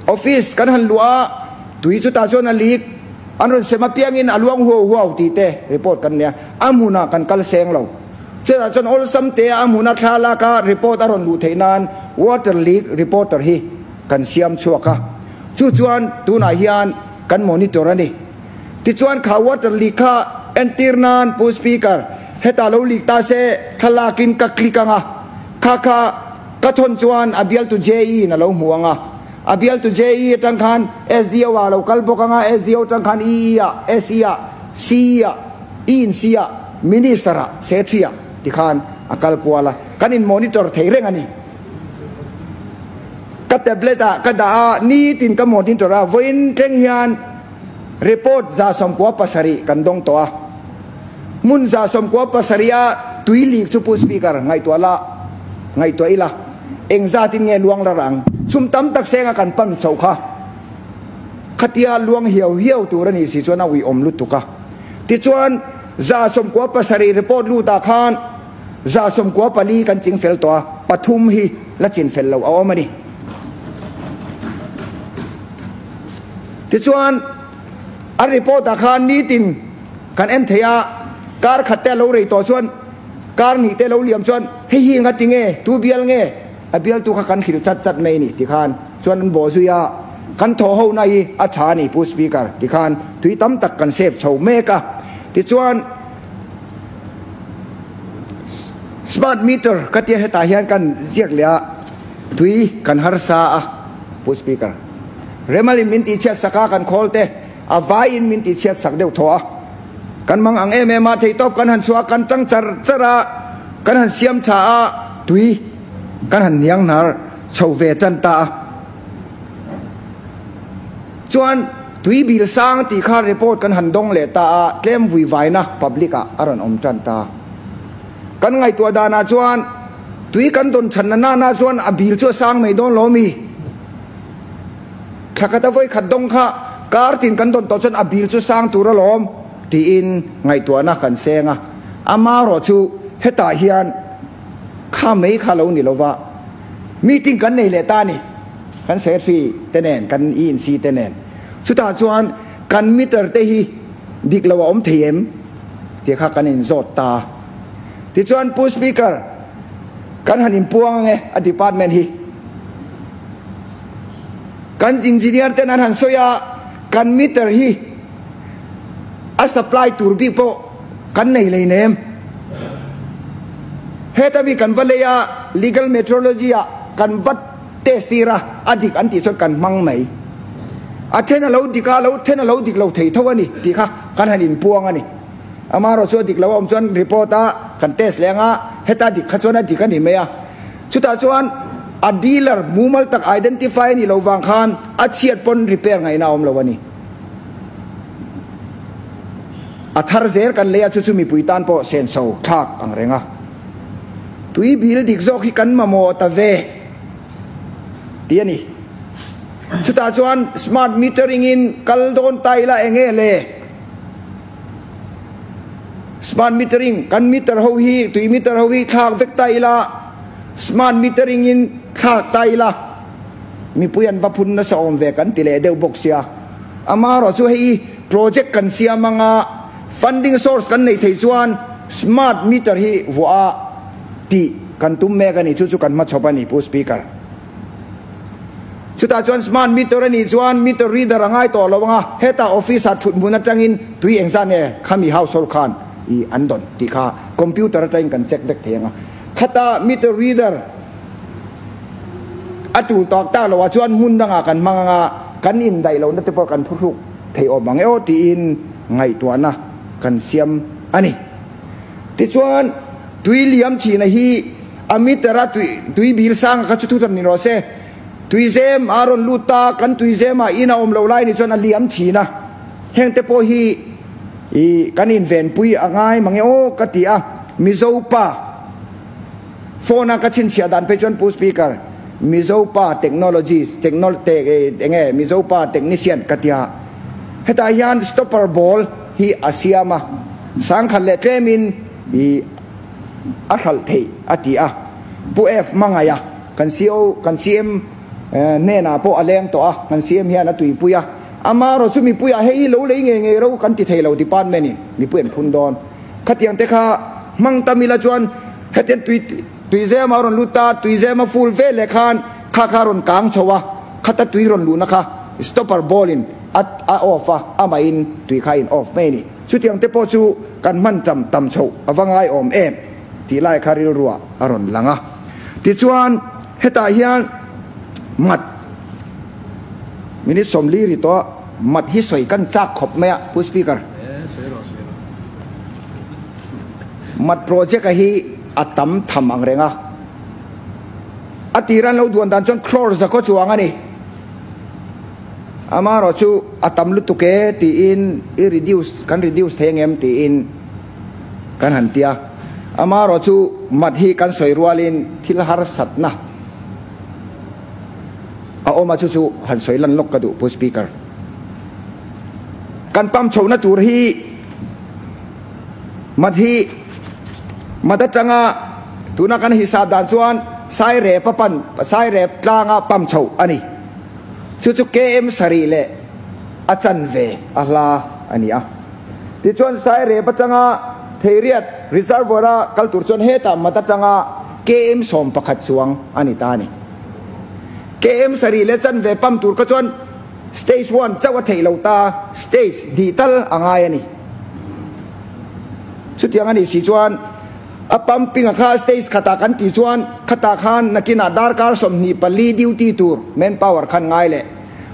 Speaker 2: office kan han luah a, tui chutah chuan a leak an rawn sem apiangin a luang huau huau tih te report kan nei a, a hmunah kan kal seng lo. Chutah chuan awlsam te a hmuna thla laka report a rawn luh theih nan water leak reporter hi kan siam chhuak a, chu chuan tunah hian kan monitor a ni. Tichuan kha water leak kha entir nan Pu Speaker, hetah lo leak ta se thlalakin ka click ang a, kha kha ka thawn chuan a bialtu JE in a lo hmu ang a, a bialtu JE atang khan SDO ah a lo kal bawk ang a, SDO atang khan EE ah, SE ah, CE ah, E in C ah, Minister ah, Secretary ah tikhan a kal kual a, kan in monitor thei reng a ni. Ka tablet ah ka dah a, nitin ka monitor a, vawiin thleng hian report 97 kan dawng tawh a. Hmun 97 a tui lik chu Pu Speaker ngaihtuah la, ngaihtuah ila, engzatin nge luang lar ang? Chhum tam tak senga kan pan chhoh kha khatia luang hiau hiau tur a nih si chuan a uiawm lutuk a. Tichuan 97 report lutah khan 94 kan ching fel tawh a, pathum hi la chin fel loh a awm a ni. Tichuan, a report ah khan nitin kan en thei a, kar khat te a lo rei tawh chuan, kar hnih te a lo liam chuan, hei hi nga ti nge, tu bial nge, a bialtu kha kan hrilh chat chat mai a ni tikhan chuan an bawh zui a, kan thawh ho na hi a tha a ni Pu Speaker tikhan tui tam tak kan save chho mek a. Tichuan, Smart meter ka tia hetah hian kan ziak leh a, tui kan harsa a, Pu Speaker. Remalin min tihchhiat sak a, kan khawl te a vaiin min tihchhiat sak deuh thaw a. Kan mang ang em em a, theihtawp kan han chhuah a, kan tang char char a, kan han siam tha a, tui kan han hniang hnar chho ve tan ta a. Chuan tui bil sang tih kha report kan han dawng leh ta a, tlem vui vaina public ah a rawn awm tan ta. Kan ngaihtuah danah chuan tui kan dawn than na nana chuan a bil chu a sang mai dawn lo mi? Thla khat a vawi khat dawng kha kar tin kan dawn tawh chuan a bil chu sang tur alawm tiin ngaihtuahna kan seng a. Amaherawh chu hetah hian kha mai kha lo ni lova meeting kan nei leh ta a ni. Kan secretary te nen, kan ENC te nen. Chutah chuan kan meter te hi dik lo a awm thei em tih kha kan inzawt ta. Tichuan Pu Speaker, kan han inpuang ange a department hi. Kan engineer ten an han sawi a, kan meter hi a supply tur bik pawh kan nei lei nem. Heta mi kan va lei a, legal metrology ah kan va Test tir a, a dik an tih chuan kan hmang mai. A then a lo dik a, lo then a lo dik lo thei tho a ni tih kha kan han inpuang a ni. Amaherawh chu a dik lo a awm chuan report a kan test leh anga heta dik kha chuan a dik a ni mai a. Chutah chuan a dealer mumal tak identify a nih loh vang khan a chhiat pawn repair ngaihna a awm lo a ni. A thar zel kan lei a, chu chu mipui tan pawh senso thlak ang reng a. Tui bil dik zawk hi kan mamawh ta ve tih a ni. Chutah chuan smart metering in kal dawn ta ila eng nge le? Smart metering kan meter ho hi tui meter ho hi thlak vek ta ila smart metering in thlak ta ila mipui an va phun nasa awm ve kan ti leh deuh bawk sia. Amaherawh chu hei project kan siam anga funding source kan neih theih chuan smart meter hi vuah a tih kan tum mek a ni, chu chu kan hmachhawp a ni Pu Speaker. Chutah chuan smart meter a nih chuan meter reader a ngai tawh lo anga hetah office ah thut hmun atangin tui engzat nge khami household khan i an dawn tih kha computer atangin kan check vek thei anga khata meter reader A tul tawk tak loh ah chuan hmun dangah kan hmang anga kan indaih lohna te pawh kan phuhruk thei awm ang e aw tiin ngaihtuahna kan siam a ni. Tichuan tui liam thihna hi a meter a tui tui bil sanga kha chu thuthar ni rawh se. Tuizem a rawn lut ta, kan tuizem ah in a awm loh lai ni chuan a liam thin a. Heng te pawh hi i kan invenpui a ngai mang e aw ka ti a, Mizo pa. Phone a ka chhinchhiah dan phei chuan Pu Speaker, Mizopa technology technol te enge Mizopa technician ka tia. Hetah hian stopper ball hi a siam a, sangkhat leh tlemin i a hralh theih a ti a. Pu F Mangaia kan CO kan CM hnenah pawh a leng tawh a, kan CM hian a tuipui a. Amaherawh chu mipuiah hei hi lo lei ngei ngei ro kan ti thei lo department in mipui an phun dawn. Khatiang te kha hmang tam ila chuan hetiang tui Tuizem a rawn lut a, tuizem a full vel leh khan kha kha a rawn kang chho a, khata tui rawn luhna kha stopper ball in a a off a, amahin tui kha a in off mai a ni. Chutiang te pawh chu kan hman cham tam chhoh a va ngaiawm em tih lai kha rilruah a rawn lang a. Tichuan hetah hian mat minute 40 ri tawh a, mat hi sawi kan chak khawp mai a Pu Speaker. Mat project a hi a tam tham ang reng a, a tir an lo duan dan chuan crore zakhaw chuang a ni. Amaherawh chu a tam lutuk e tiin i reduce kan reduce thei angem tiin kan han ti a. Amaherawh chu mat hi kan sawi rualin thil harsatna a awm a, chu chu han sawi lan lawk ka duh Pu Speaker. Kan pump chhohna tur hi. Mat hi mat atanga tuna kan hisap dan chuan Sairep a pan Sairep tlanga pam chho a ni. Chu chu KM sarih leh a chanve a hla a ni a. Tichuan Sairep atanga Theiriat Reservoir a kal tur chuan hetah mat atanga KM 11 chuang a ni ta a ni. KM sarih leh chanve pam tur kha chuan Stage one chauh a theih lo ta, stage hnih tal a ngai a ni. Chutiang a nih si chuan a pumping a kha stage khatah kan tih chuan khatah khan nakinah darkar 24 duty tur manpower khan ngai leh.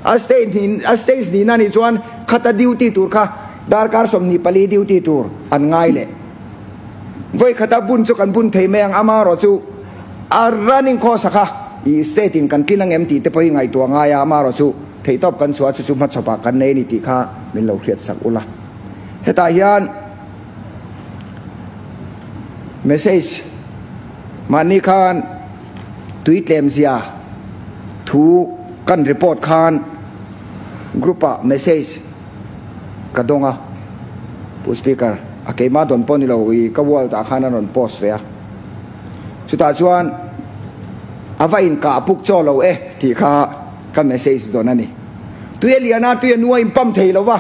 Speaker 2: A stage hnih a stage hnihna nih chuan khata duty tur kha darkar 24 duty tur an ngai leh. Vawi khata bun chu kan bun thei mai ang amaherawh chu a running cost a kha i state in kan tlin angem tih te pawh hi ngaihtuah ngai a, amaherawh chu theihtawp kan chhuah a chu chu hmachhawpah kan nei a ni tih kha min lo hriat sak ula. Hetah hian message mahni khan tui tlem zia thu kan report khan group ah message ka dawng a, Pu Speaker, a keimah dawn pawh ni lo i ka world ah khan an rawn post ve a, chutah chuan a va inkah puk chaw lo e tih kha ka message dawn a ni. Tui a lian a, tui a nu a inpump thei lo va,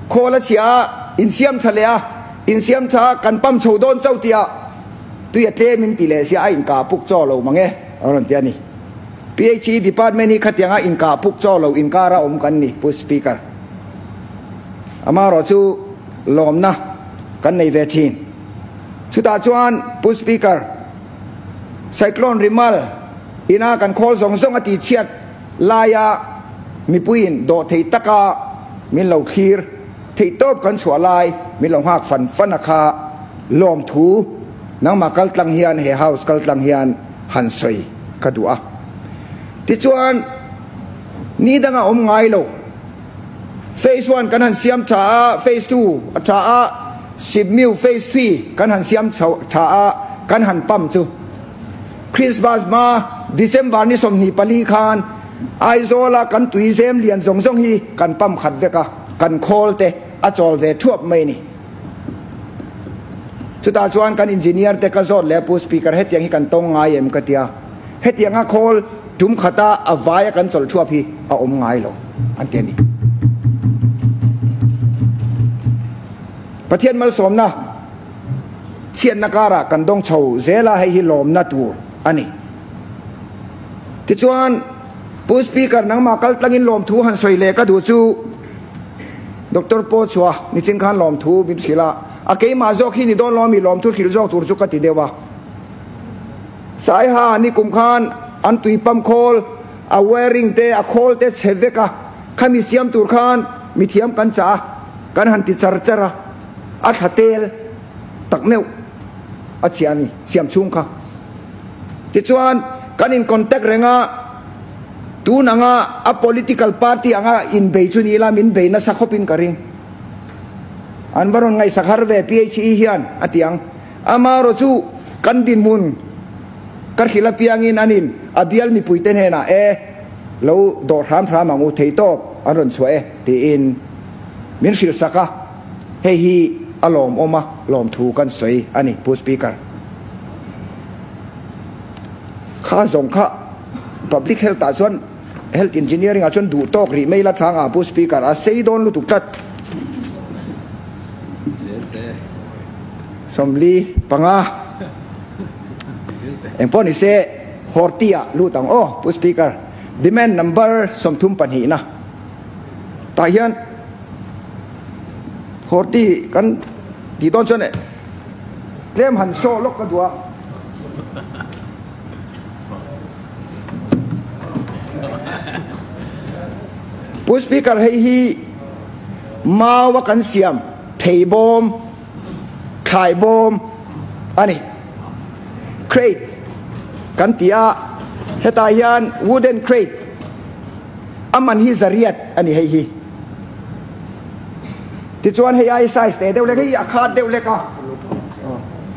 Speaker 2: khawl a chhia a, insiam tha leh a, insiam tha a, kan pump chho dawn chauh tih ah tui a tlem in ti leh sia a inkah puk chaw lo mang e a rawn ti a ni. PHE department hi khatianga inkah puk chaw lo inkara awm kan ni, Pu Speaker. Amaherawh chu lawmna kan nei ve thin. Chutah chuan Pu Speaker, Cyclone Rimal ina kan khawl zawng zawng a tihchhiat laia mipuiin dawh thei taka min lo thlir theihtawp kan chhuah lai min lo nghak fan fan a kha lawmthu nangmah kaltlang hian he house kaltlang hian han sawi ka duh a. Tichuan, ni danga awm ngai lo. Phase one kan han siam tha a, phase two a tha a, Sipmiu phase three kan han siam tha a, kan han pump chu. Christmas hma December ni 24 khan Aizawla kan tui zem lian zawng zawng hi kan pump khat vek a, kan khawl te a chawl ve thuap mai a ni. Chutah chuan kan engineer te ka zawt leh a Pu Speaker hetiang hi kan tawng ngai em ka tia. Hetianga khawl tum khata a vaia kan chawlh thuap hi a awm ngai lo an ti a ni. Pathian malsawmna chhiatna karah kan dawng chho zel a, hei hi lawmna tur a ni. Tichuan Pu Speaker nangmah kal tlangin lawmthu han sawi leh ka duh chu, Doctor pawh chua nichin khan lawmthu min hrilh a, a keimah zawk hi ni dawn lo ami lawmthu hrilh zawk tur chu ka ti deuh a. Saiha ni kum khan an tui pump khawl, a wiring te, a khawl te chhe vek a, khami siam tur khan mithiam kan chah a, kan han ti char char a, a thla tel tak meuh a chhia a ni siam chhung kha. Tichuan kan in contact reng a. Tun anga a political party anga inbei chu ni ila min bei nasa khawpin ka ring. An va rawn ngaihsak har ve PHE hian a ti ang. Amaherawh chu kan dinhmun Ka hrilh apiangin anin a bial mipuite hnenah e lo dawh hram hram ang u thei tawp an rawn chhuah e tiin min hrilh sak a, hei hi a lawmawm a lawmthu kan sawi a ni Pu Speaker. Kha zawng kha Public Health ah chuan Health Engineering ah chuan duh tawk rih mai la chang a Pu Speaker a sei dawn lutuk tlat. 45. Engpawh ni se Horti ah lut ang aw Pu Speaker. Demand number 32 na tah hian Horti kan tih dawn chuan tlem han show lawk ka duh a. Pu Speaker hei hi mau a kan siam thei bawm thlai bawm a ni. Crate kan ti a, hetah hian wooden crate a man hi zariat a ni hei hi. Tichuan hei ai size teh deuh lek hei hi a khat deuh lek a,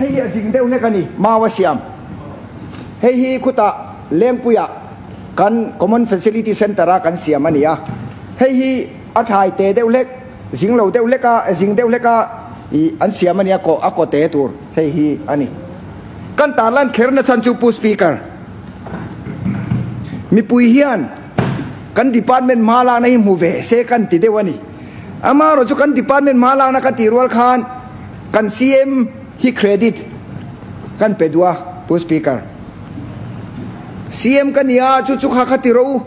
Speaker 2: hei hi a zing deuh lek a ni mau a siam. Hei hi khutah Lengpuiah kan Common Facility Centre a kan siam a ni a, hei hi a thlai te deuh hlek, zing lo deuh hlek a, zing deuh hlek a ih an siam a ni a, kaw a kaw te tur hei hi a ni. Kan tarlan kher na chhan chu Pu Speaker, mipui hian kan department hma lakna hi hmu ve se kan ti deuh a ni. Amaherawhchu kan department hma lakna ka tih rual khan kan CM hi credit kan pe duh a Pu Speaker. CM ka nia chu chu kha kha ti ro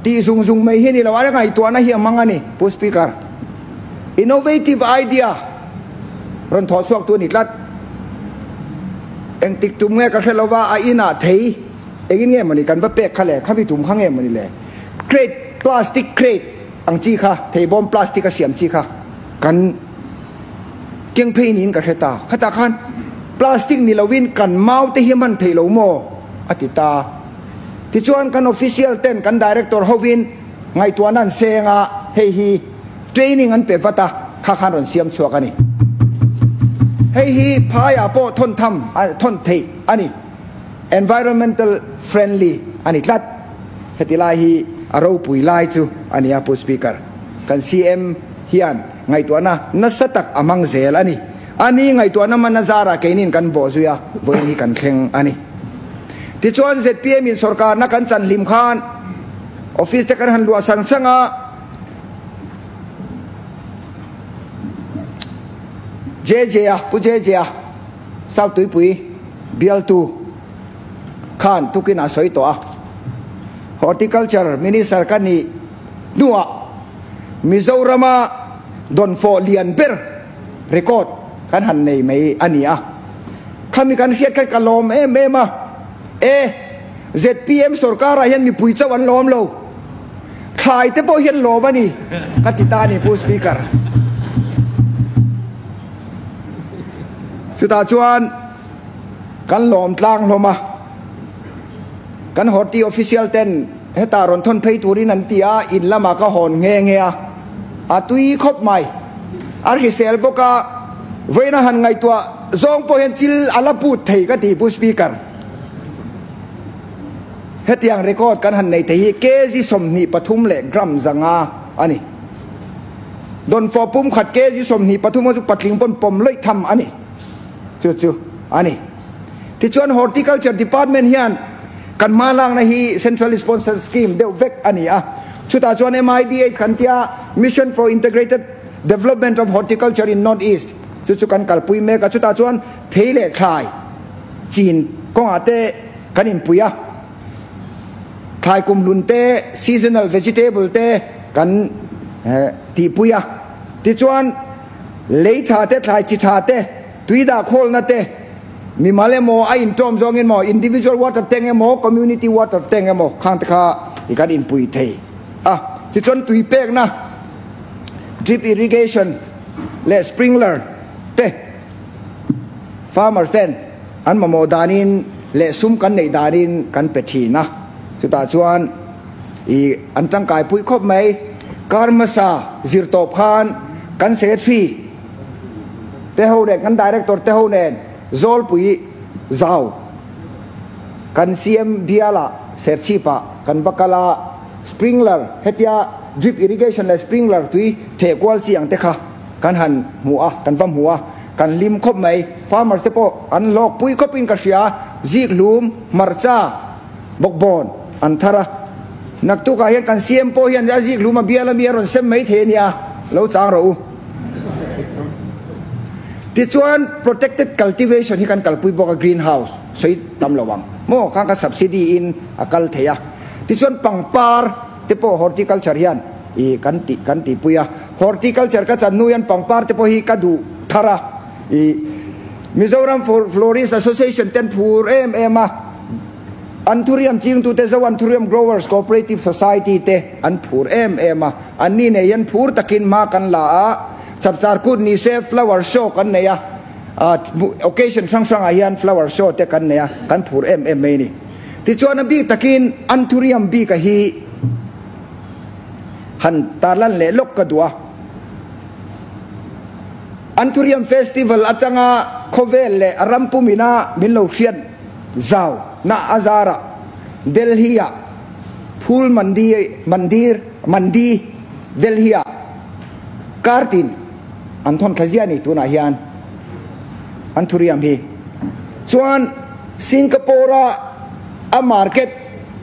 Speaker 2: tih zung zung mai hi a ni lo a ngaihtuahna hi a hmang a ni Pu Speaker. Innovative idea rawn thawh chhuak tu a ni tlat. Engtik tum nge ka hre lo va a inah thei engin nge mawni kan va pek kha le khami tum kha nge mawni le crate plastic crate ang chi kha theibawm plastic a siam chi kha kan Keng phei niin ka hre ta. Khatah khan plastic ni lovin kan mau te hi a hman thei lo maw? a ti ta. Tichuan kan official ten kan director hovin ngaihtuahna an seng a, hei hi training an pe vat a, kha khan rawn siam chhuak a ni. Hei hi phaiah pawh thawn tham, thawn theih a ni. Environmental friendly a ni tlat. Heti lai hi a ropui lai chu a ni a Pu Speaker. Kan CM hian Ngaihtuahna nasa tak a hmang zel a ni. A ni ngaihtuahna hman a zarah keinin kan bawh zui a, vawiin hi kan thleng a ni. Tichuan zpm in sawrkarna kan chan hlim khan office te kan han luah sang sang a, JJ a, Pu JJ a, South Tuipui bialtu khan tukin a sawi tawh a, Horticulture Minister ka nih hnuah Mizorama dawnfawh lian ber record kan han nei mai a ni a. Khami kan hriat khan ka lawm em em a. E, zpm sorkarah hian mipui chauh an lawm lo. Thlai te pawh hian lawm a ni, ka ti ta a ni Pu Speaker. Chutah chuan kan lawm tlang hlawm a. Kan Horti official ten Hetah rawn thawn phei turin an ti a, in lamah ka hawn nghe nghe a, a tui khawp mai. A hrisel bawk a, vawiin a han ngaihtuah zawng pawh hian chil a la put thei ka ti Pu Speaker. Hetiang record kan han nei thei hi kg 23 leh gram 500 a ni. Dawnfawh pum khat kg 23 kha chu patling pawn pawm lawih tham a ni. Chu chu a ni. Tichuan Horticulture Department hian kan hma lakna hi Central Sponsored Scheme deuh vek a ni a, chutah chuan MIDH kan tia Mission for Integrated Development of Horticulture in North East chu chu kan kalpui mek a, chutah chuan thei leh thlai chin kawngah te kan inpui a, thlai kumhlun te, seasonal vegetable te kan tihpui a, tichuan lei tha te, thlai chi tha te, Tui dah khawlna te, mimal emaw a intawm zawng emaw, individual water tank emaw, community water tank emaw khang te kha i kan inpui thei a. Tichuan tui pekna, drip irrigation leh sprinkler te farmers ten an mamawh danin leh sum kan neih danin kan pe thin a. Chutah chuan i an tangkai pui khawp mai. Kar hmasa zir tawp khan kan secretary te ho nen kan director te ho nen Zawlpui zau Kan CM biala Serchhip-ah kan va kal a, sprinkler hetia drip irrigation leh sprinkler tui theh kual chi ang te kha kan han hmu a, kan va hmu a, kan hlim khawp mai. Farmers te pawh an hlawk pui khawpin ka hria, zik hlum, hmarcha, bawkbawn an thar a. Naktukah hian kan CM pawh hian a zik hlum a bial ami a rawn sem mai thei a nia, lo chang rawh u. Tichuan protected cultivation hi kan kalpui bawk a, green house sawi tam lo ang maw khan kha subsidy in a kal thei a. Tichuan pangpar te pawh horticulture hian ih kan tih kan tihpui a, horticulture ka chan hnu hian pangpar te pawh hi ka duh thar a, ih Mizoram Florist Association ten phur em em a, Anthurium chingtute Zo Anthurium Growers Cooperative Society te an phur em em a, anni nei hian phur takin hma kan la a, chapchar kut ni se flower show kan nei a, occasion hrang hrangah hian flower show te kan nei a, kan phur em em mai a ni. Tichuan a bik takin Anthurium bika hi han tarlan leh lawk ka duh a. Anthurium Festival atanga khawvel leh ram pumina min lo hriat zau na a zarah Delhi-ah Phul Mandi Mandir Mandi Delhi-ah kartin an thawn thla ziah a ni tunah hian Anthurium hi chuan Singapore-a a market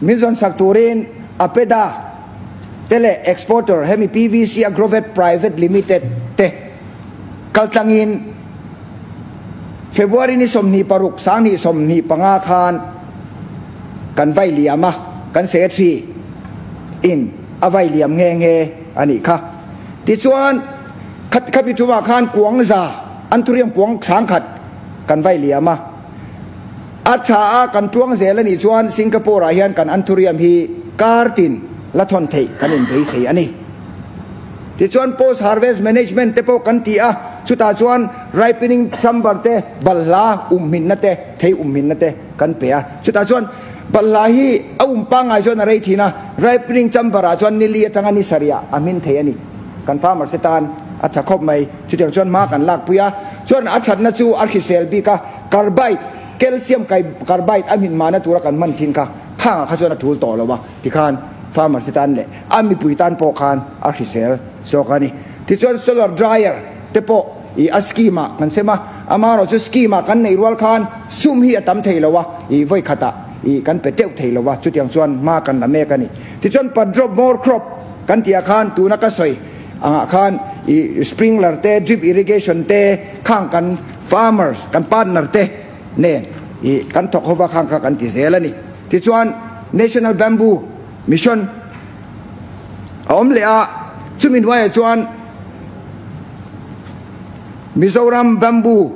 Speaker 2: min zawn sak turin APEDA te leh exporter hemi PVC Agrovet Private Limited te kaltlangin February ni 26 2025 khan kan vai liam a, kan secretary in a vai liam nghe nghe a nih kha. Tichuan khat khapi thumah khan kuang za anthurium kuang 10,000 kan vai liam a. A tha a kan tuang zel a nih chuan Singapore ah hian kan anthurium hi kar tin la thawn theih kan inbeisei a ni. Tichuan post harvest management te pawh kan ti a, chutah chuan ripening chamber te, balhla umhminna te, thei umhminna te kan pe a. Chutah chuan balhla hi a um pangngai chuan a rei thin a, ripening chamber ah chuan nili atanga ni sarih ah a hmin thei a ni. Kan farmers te tan a tha khawp mai. Chutiang chuan hma kan lakpui a, chuan a thatna chu a hrisel bik a, carbide, calcium carbide a hmin mahna tura kan hman thin kha khangah kha chuan a tul tawh lo a, tikhan farmers te tan leh a mipui tan pawh khan a hrisel zawk a ni. Tichuan solar dryer te pawh ih a scheme ah kan sem a, amaherawh chu scheme ah kan neih rual khan sum hi a tam thei lo a, ih vawi khatah ih kan pe teuh thei lo a, chutiang chuan hma kan la mek a ni. Tichuan per drop more crop kan tih ah khan tuna ka sawi angah khan ih sprinkler te drip irrigation te khang kan farmers kan partner te nen ih kan thawk hova khang kha kan ti zel a ni. Tichuan National Bamboo Mission a awm leh a, chumi hnuaiah chuan Mizoram Bamboo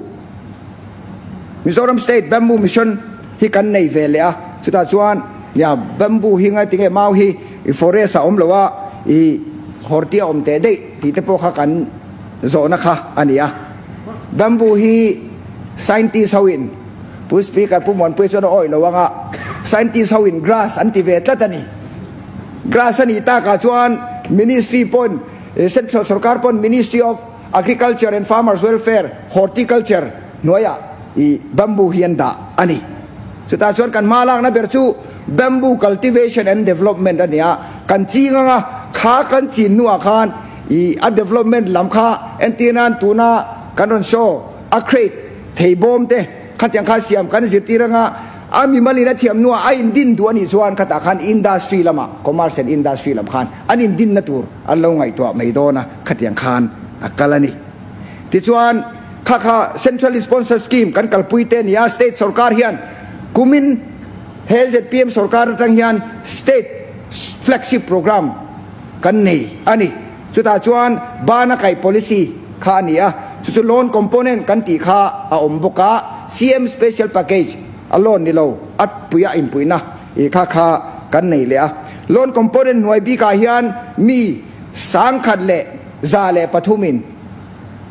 Speaker 2: Mizoram State Bamboo Mission hi kan nei ve leh a, chutah chuan nia bamboo hi ngai tinge mau hi i forest a awm lo a, i horti a awm teh daih tih te pawh kha kan zawhna kha a ni a. Bamboo hi scientist ho in Pu Speaker Pu Muanpuia chuan a awih lo ang a, scientist ho in grass an ti ve tlat a ni. Grass a nih takah chuan Ministry pawhin Central Sorkar pawhin Ministry of Agriculture and Farmers Welfare Horticulture hnuaiah i bamboo hi an dah a ni. Chutah chuan kan hma lakna ber chu Bamboo Cultivation and Development a ni a, kan ching ang a, kha kan chin hnuah khan i a development lam kha entir nan tuna kan rawn show a crate thei bawm te khatiang kha siam kan zirtir anga a mimalin a thiam hnuah a indin duh anih chuan khatah khan industry lamah commercial industry lam khan an indinna tur an lo ngaihtuah mai dawn a khatiang khan a kal a ni. Tichuan kha kha central sponsor scheme kan kalpui te a ni a, state sorkar hian kumin he zpm sorkar atang hian state flagship program kan nei a ni. Chutah chuan bana kaih policy kha a ni a, chu chu loan component kan tih kha a awm bawk a, CM special package a loan ni lo a puia inpuihna ih kha kha kan nei leh a. Loan component hnuai bikah hian mi 1103 in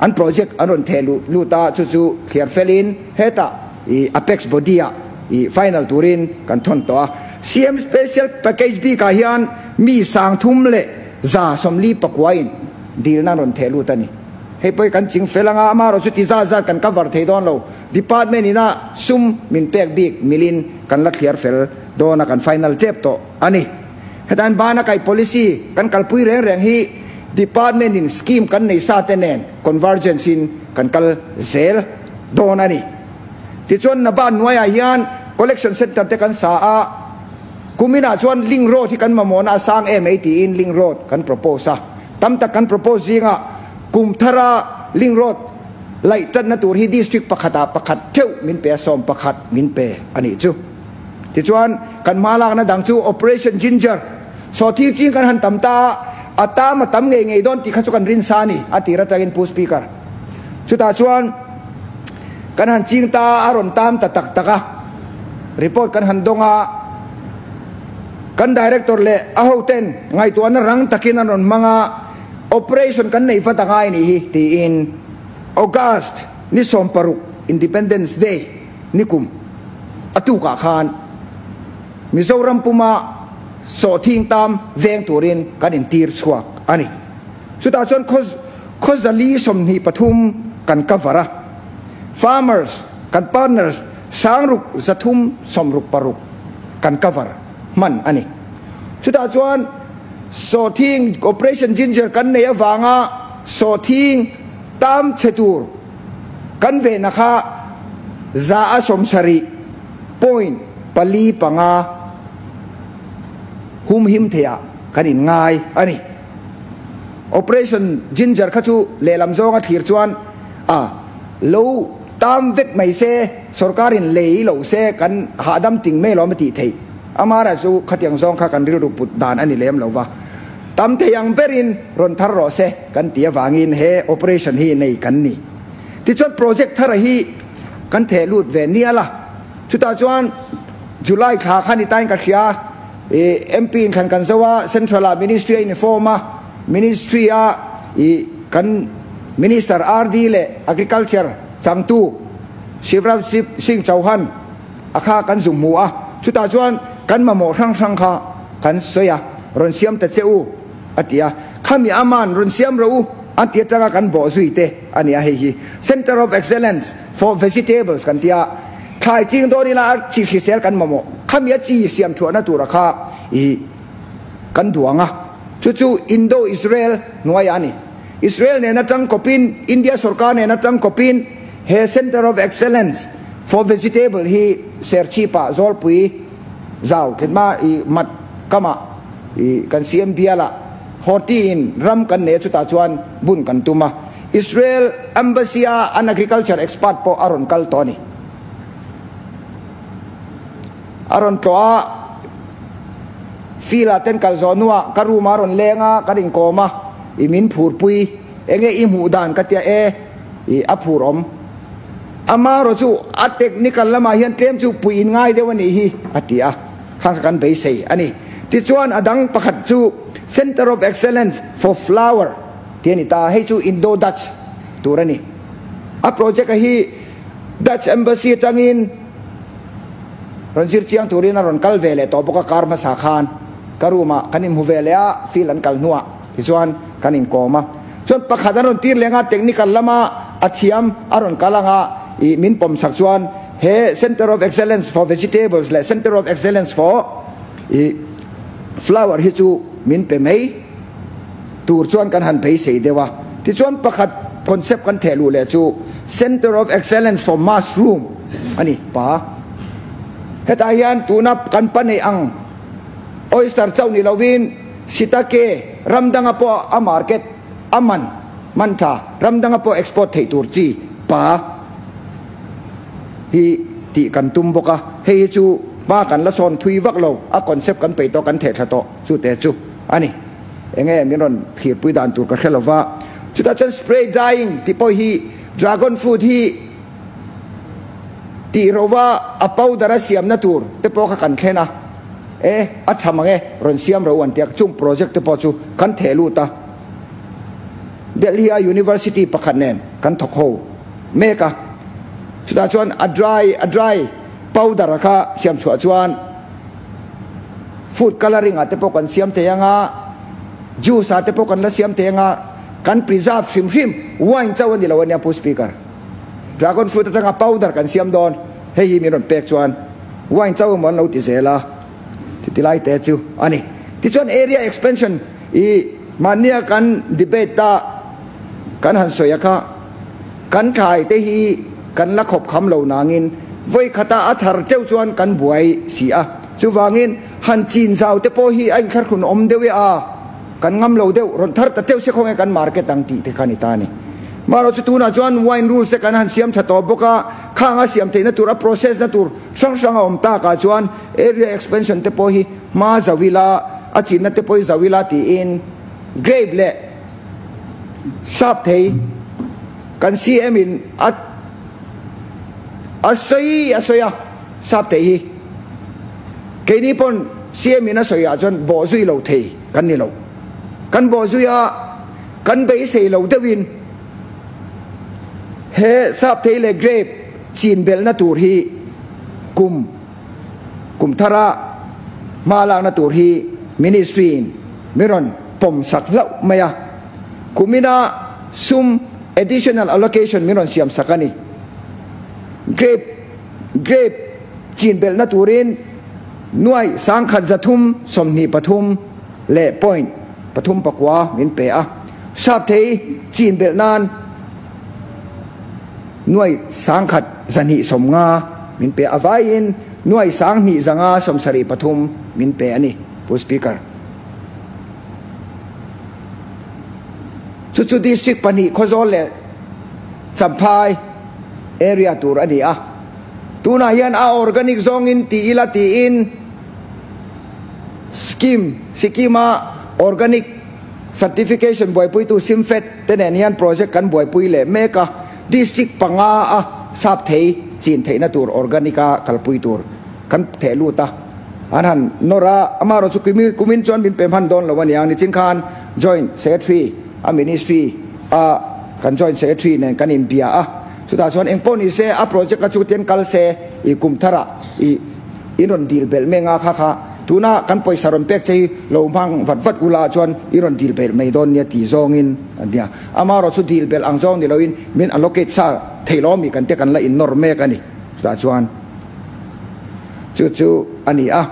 Speaker 2: an project an rawn theh luh lut a, chu chu thliar felin hetah ih apex body ah ih final turin kan thawn tawh a. CM special package bikah hian mi 34 in dilna an rawn theh lut a ni. Hei pawh hi kan ching fel anga amaherawh chu ti zat zat kan cover thei dawn lo. Department ina sum min pek bik milin kan la thliar fel dawn a, kan final tep tawh a ni. Hetan bana kai policy kan kalpui reng reng hi Department in scheme kan nei sa te nen convergence in kan kal zel dawn a ni. Tichuan NABARD hnuaiah hian collection centre te kan sa a, kuminah chuan link road hi kan mamawhna a sang em ei tiin link road kan propose a. Tam tak kan propose zingah kum thara link road laih tanna tur hi district pakhatah pakhat theuh min pe a, 11 min pe a nih chu. Tichuan kan hma lakna dang chu Operation Ginger, sawhthing ching kan han tam ta a, a tam a tam ngei ngei dawn tih kha chu kan rinsa a ni a tir atangin Pu Speaker. Chutah chuan kan han ching ta a, a rawn tam ta tak tak a, report kan han dawng a, kan Director leh a hoten ngaihtuahna rang takin an rawn hmang a, operation kan neih vat a ngai nih hi tiin August ni 16 Independence Day nikum a tukah khan Mizoram puma sawhthing tam veng turin kan intir chhuak a ni. Chutah chuan khaw 423 kan cover a, farmers kan partners 6366 kan cover hman a ni. Chutah chuan sawhthing Operation Ginger kan nei avanga sawhthing tam chhe tur kan vehna kha 7.45 hum him theiah kan in ngai a ni. Operation Ginger kha chu lehlam zawnga thlir chuan a lo tam vek mai se, sorkarin lei lo se kan hahdam ting mai lawm a tih theih. Amara chu khatiang zawng kha kan rilru put dan a ni lem lo va, tam thei ang berin rawn thar rawh se kan ti avangin he operation hi nei kan ni. Tichuan project thara hi kan theh lut ve nial a, chutah chuan July thla khan i tain ka hria, MP in thlan kan zo a, Central ah Ministry a inform a, Ministry a i kan Minister RD leh Agriculture changtu Shivraj Singh Chauhan a kha kan zu hmu a, chutah chuan kan mamawh hrang hrang kha kan sawi a, rawn siam ta che u a ti a, khami aman rawn siam rawh u a ti atanga kan bawh zui te a ni a, hei hi Centre of Excellence for Vegetables kan ti a, thlai ching dawn ila a chi hrisel kan mamawh, khami a chi siam thuahna tura kha i kan duang a, chu chu Indo-Israel hnuaiah a ni. Israel nen atang kawpin, India sorkar nen atang kawpin he Centre of Excellence for Vegetable hi Serchhip-ah Zawlpui zau thenma i mat kamah i kan siam bialah Horti in ram kan nei a, chutah chuan bun kan tum a. Israel Embassy a an agriculture expert pawh a rawn kal tawh a ni. A rawn tlawh a, field ah ten kal zawh hnuah ka room ah a rawn leng a, kan inkawm a, i min phurpui, enge i hmuh dan ka tia e, i a phur awm. Amarawh chu a technical lamah hian tlem chu pui in ngai deuh a nih hi a ti a, kha kha kan beisei a ni. Tichuan a dang pakhat chu Centre of Excellence for Flower tih a ni ta, hei chu Indo-Dutch tur a ni. A project a hi Dutch Embassy atangin rawn zir chiang turin a rawn kal ve leh tawh bawk a, kar hmasa khan ka room ah kan inhmu ve leh a, field an kal hnuah tichuan kan inkawm a. Chuan pakhat an rawn tir leng a, technical lama a thiam a rawn kal ang a, ih min pawm sak chuan he Centre of Excellence for Vegetables leh Centre of Excellence for ih Flower hi chu min pe mai tur chuan kan han beisei deuh a. Tichuan pakhat concept kan theh luh leh chu Centre of Excellence for Mushroom a ni pa. Hetah hian tuna kan pa neih ang oyster chauh ni lovin sitake ram danga pawh a market a man man tha ram danga pawh export theih tur chi pa hi tih kan tum bawk a. Hei hi chu hma kan la sawn thui vak lo, a concept kan peih tawh kan theh thla tawh chu te chu a ni. Enge min rawn thlirpui dan tur ka hre lova, chutah chuan spray drying tih pawh hi dragon fruit hi tih rova a powder a siamna tur te pawh kha kan thlen a, e a tha mang e rawn siam ro an tia chung project te pawh chu kan theh lut a, Delhi a university pakhat nen kan thawk ho mek a, chutah chuan a dry a dry powder a kha siam chhuah chuan food colouring ah te pawh kan siam thei anga, juice ah te pawh kan la siam thei anga, kan preserve hrim hrim wine chauh a ni lo ania Pu Speaker. Dragon fruit atanga powder kan siam dawn. Hei hi min rawn pek chuan wine chauh emaw an lo ti zel a, chuti lai te chu a ni. Tichuan area expansion i mahnia kan debate a kan han sawi a kha kan thlai te hi kan la khawp kham lo nangin vawi khata a thar teuh chuan kan buai si a. Chuvangin han chin zau te pawh hi a inthlahrun awm deuh e a, kan ngam lo deuh, rawn thar ta teuh se khawnge kan market ang tih te kha a ni ta a ni. Marawh chu tunah chuan wine rules te kan han siam tha tawh bawk a, khang a siam theihna tur, a process na tur hrang hrang a awm takah chuan area expansion te pawh hi hma zau ila, a chinna te pawh hi zau ila tiin grape leh sap thei kan CM in a a sawi a sawi a, sap thei hi keini pawn CM in a sawi ah chuan bawh zui lo thei kan ni lo, kan bawh zui a. Kan beisei lo deuhin he sapthei leh grape chin belhna tur hi kum kum thara hma lakna tur hi Ministry in min rawn pawm sak hlauh mai a, kumina sum additional allocation min rawn siam sak a ni. Grape grape chin belhna turin nuai 1323 leh point pathum pakua min pe a, Sapthei chin belh nan nuai 1190 min pe a, vaiin nuai 2573 min pe a ni, Pu Speaker. Chu chu District pahnih Khawzawl leh Champhai area tur a ni a, tunah hian a organic zawngin ti ila tiin, Scheme, Sikkim-a Organic Certification buaipuitu Simfed te nen hian project kan buaipui leh mek a, District panga a sap thei chin theihna tur organic-a kalpui tur kan theh lut a, an han nawr a, amaherawh chu kumin chuan min pe hman dawn lo a niang, nichin khan Joint Secretary a Ministry a kan Joint Secretary nen kan inbia a, chutah chuan engpawh ni se a project a chu tian kal se i kum tharah i. In rawn dil belh mai anga kha kha tuna kan pawisa rawn pek che hi lo hmang vat vat ula chuan i rawn dil belh mai dawn nia tih zawngin an nia. Amaherawh chu dil belh ang zawng ni loin min allocate sa thei lo ami kan te kan la innawr mek a ni. Chutah chuan chu chu a ni a.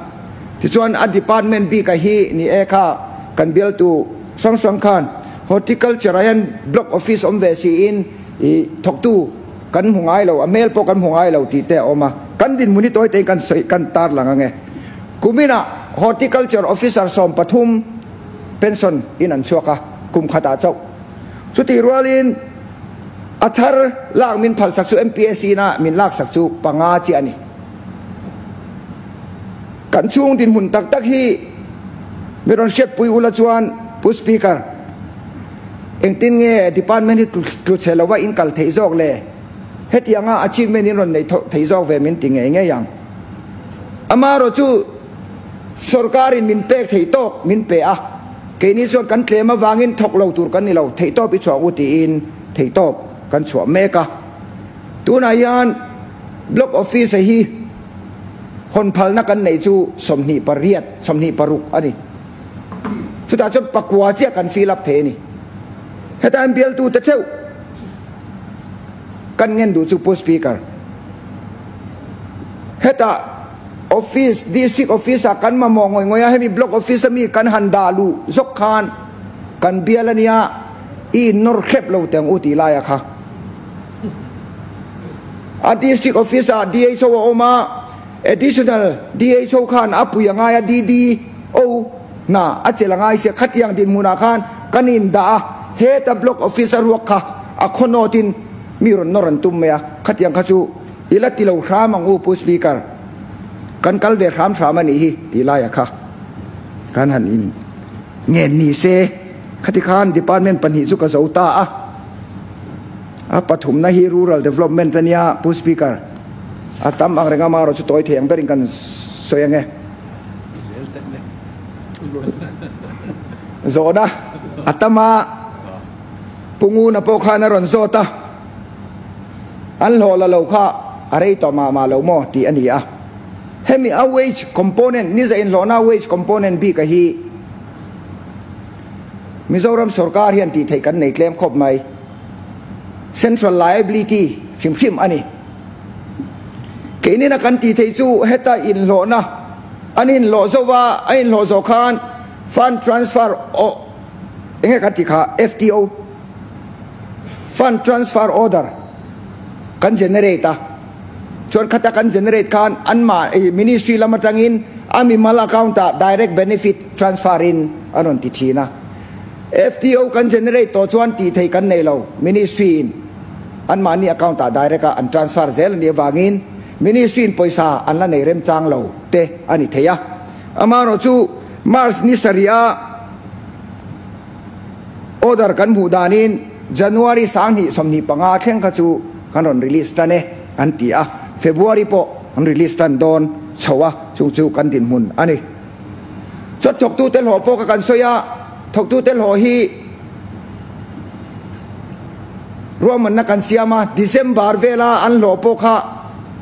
Speaker 2: Tichuan a department bik a hi ni e kha kan bialtu hrang hrang khan horticulture ah hian block office awm ve siin i thawktu Kan hmu ngai lo, a hmel pawh kan hmu ngai lo tih te a awm a. Kan dinhmun hi tawi tein kan sawi, kan tarlang ang e. Kuminah Horticulture Officer 13 pension in an chhuak a, kum khatah chauh. Chutih rualin a thar lak min phalsak chu MPSC ina min laksak chu panga chiah a ni. Kan chhung dinhmun tak tak hi mi rawn hriatpui ula chuan Pu Speaker, Engtin nge department hi tlu chhe lova in kal theih zawk le? Hetianga achievement in rawn nei thei zawk ve min ti ngei ngei ang. Amaherawh chu sorkarin min pek theih tawk min pe a, keini chuan kan tlem avangin thawk lo tur kan ni lo, theihtawp i chhuah u tiin theihtawp kan chhuah mek a. Tunah hian block office hi hawn phalna kan neih chu 28, 26 a ni. Chutah chuan pakua chiah kan fill up thei a ni. Heta hian bialtute cheuh kan ngen duh chu Pu Speaker. Heta office, district office ah kan mamawh ngawih ngawih a, hemi block office ami kan han dah luh zawk khan kan bial a nia, i innawr hrep lo teh ang u tih laia kha. A district office ah DHO a awm a, Additional DHO khan a pui a ngai a, DDO hna a chelh a ngai sia, khatiang dinhmunah khan kan indah a, heta block office a ruak kha a khawnawtin mi rawn nawr an tum mai a, khatiang kha chu i la ti lo hram ang u Pu Speaker, kan kal ve hram hram a nih hi tih laia kha kan han in ngen ni se, khati khan department pahnih chu ka zo ta a, a pathumna hi Rural Development a nia Pu Speaker. A tam ang reng a, amaherawh chu tawi thei ang berin kan sawi ang e. Zawhna a tam a, Pu Nguna pawh khan a rawn zawt a, an hlawh la lo kha a rei tawh mah mah lo maw tih a ni a. Hemi a wage component, ni zain hlawhna wage component bik a hi Mizoram sorkar hian tih theih kan nei tlem khawp mai. Central liability. hrim hrim a ni. Keinina kan tih theih chu heta inhlawhna an inhlawh zo va, a inhlawh zawh khan Fund Transfer eng nge kan tih kha FTO, Fund Transfer Order, kan generate a, chuan khata kan generate khan anmah Ministry lam atangin a mimal account ah direct benefit transfer in an rawn ti thin a. FTO kan generate tawh chuan tih theih kan nei lo, Ministry in anmahni account ah direct a an transfer zel a nih avangin Ministry in pawisa an la nei remchang lo te a ni thei a. Amaherawhchu March ni sarih a order kan hmuh danin January 2025 thleng kha chu kan rawn release tan e an ti a, February pawh an release tan dawn chho a, chung chu kan dinhmun a ni. Chuan thawktute hlawh pawh kha kan sawi a, thawktute hlawh hi ruahmanna kan siam a, December vela an hlawh pawh kha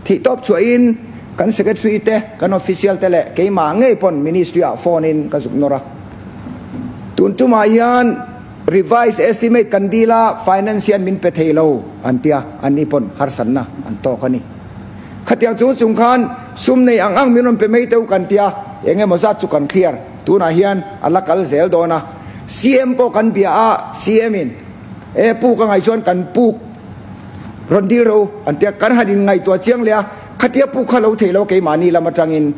Speaker 2: theihtawp chhuahin kan secretary te, kan official te leh keimah ngei pawn ministry ah phone in ka zuk nawr a. Tun tumah hian revised estimate kan dil a, finance hian min pe thei lo an tia, anni pawn harsatna an tawk a ni. Khatiang chung chung khan sum nei ang ang min rawn pe mai teuh kan tia, eng emaw zat chu kan clear. Tunah hian a la kal zel dawn a. CM pawh kan bia a, CM in e puk a ngaih chuan kan puk rawn dil ro an tia, kan han in ngaihtuah chiang leh a, khatia puk kha lo theih lo keimahni lam atangin.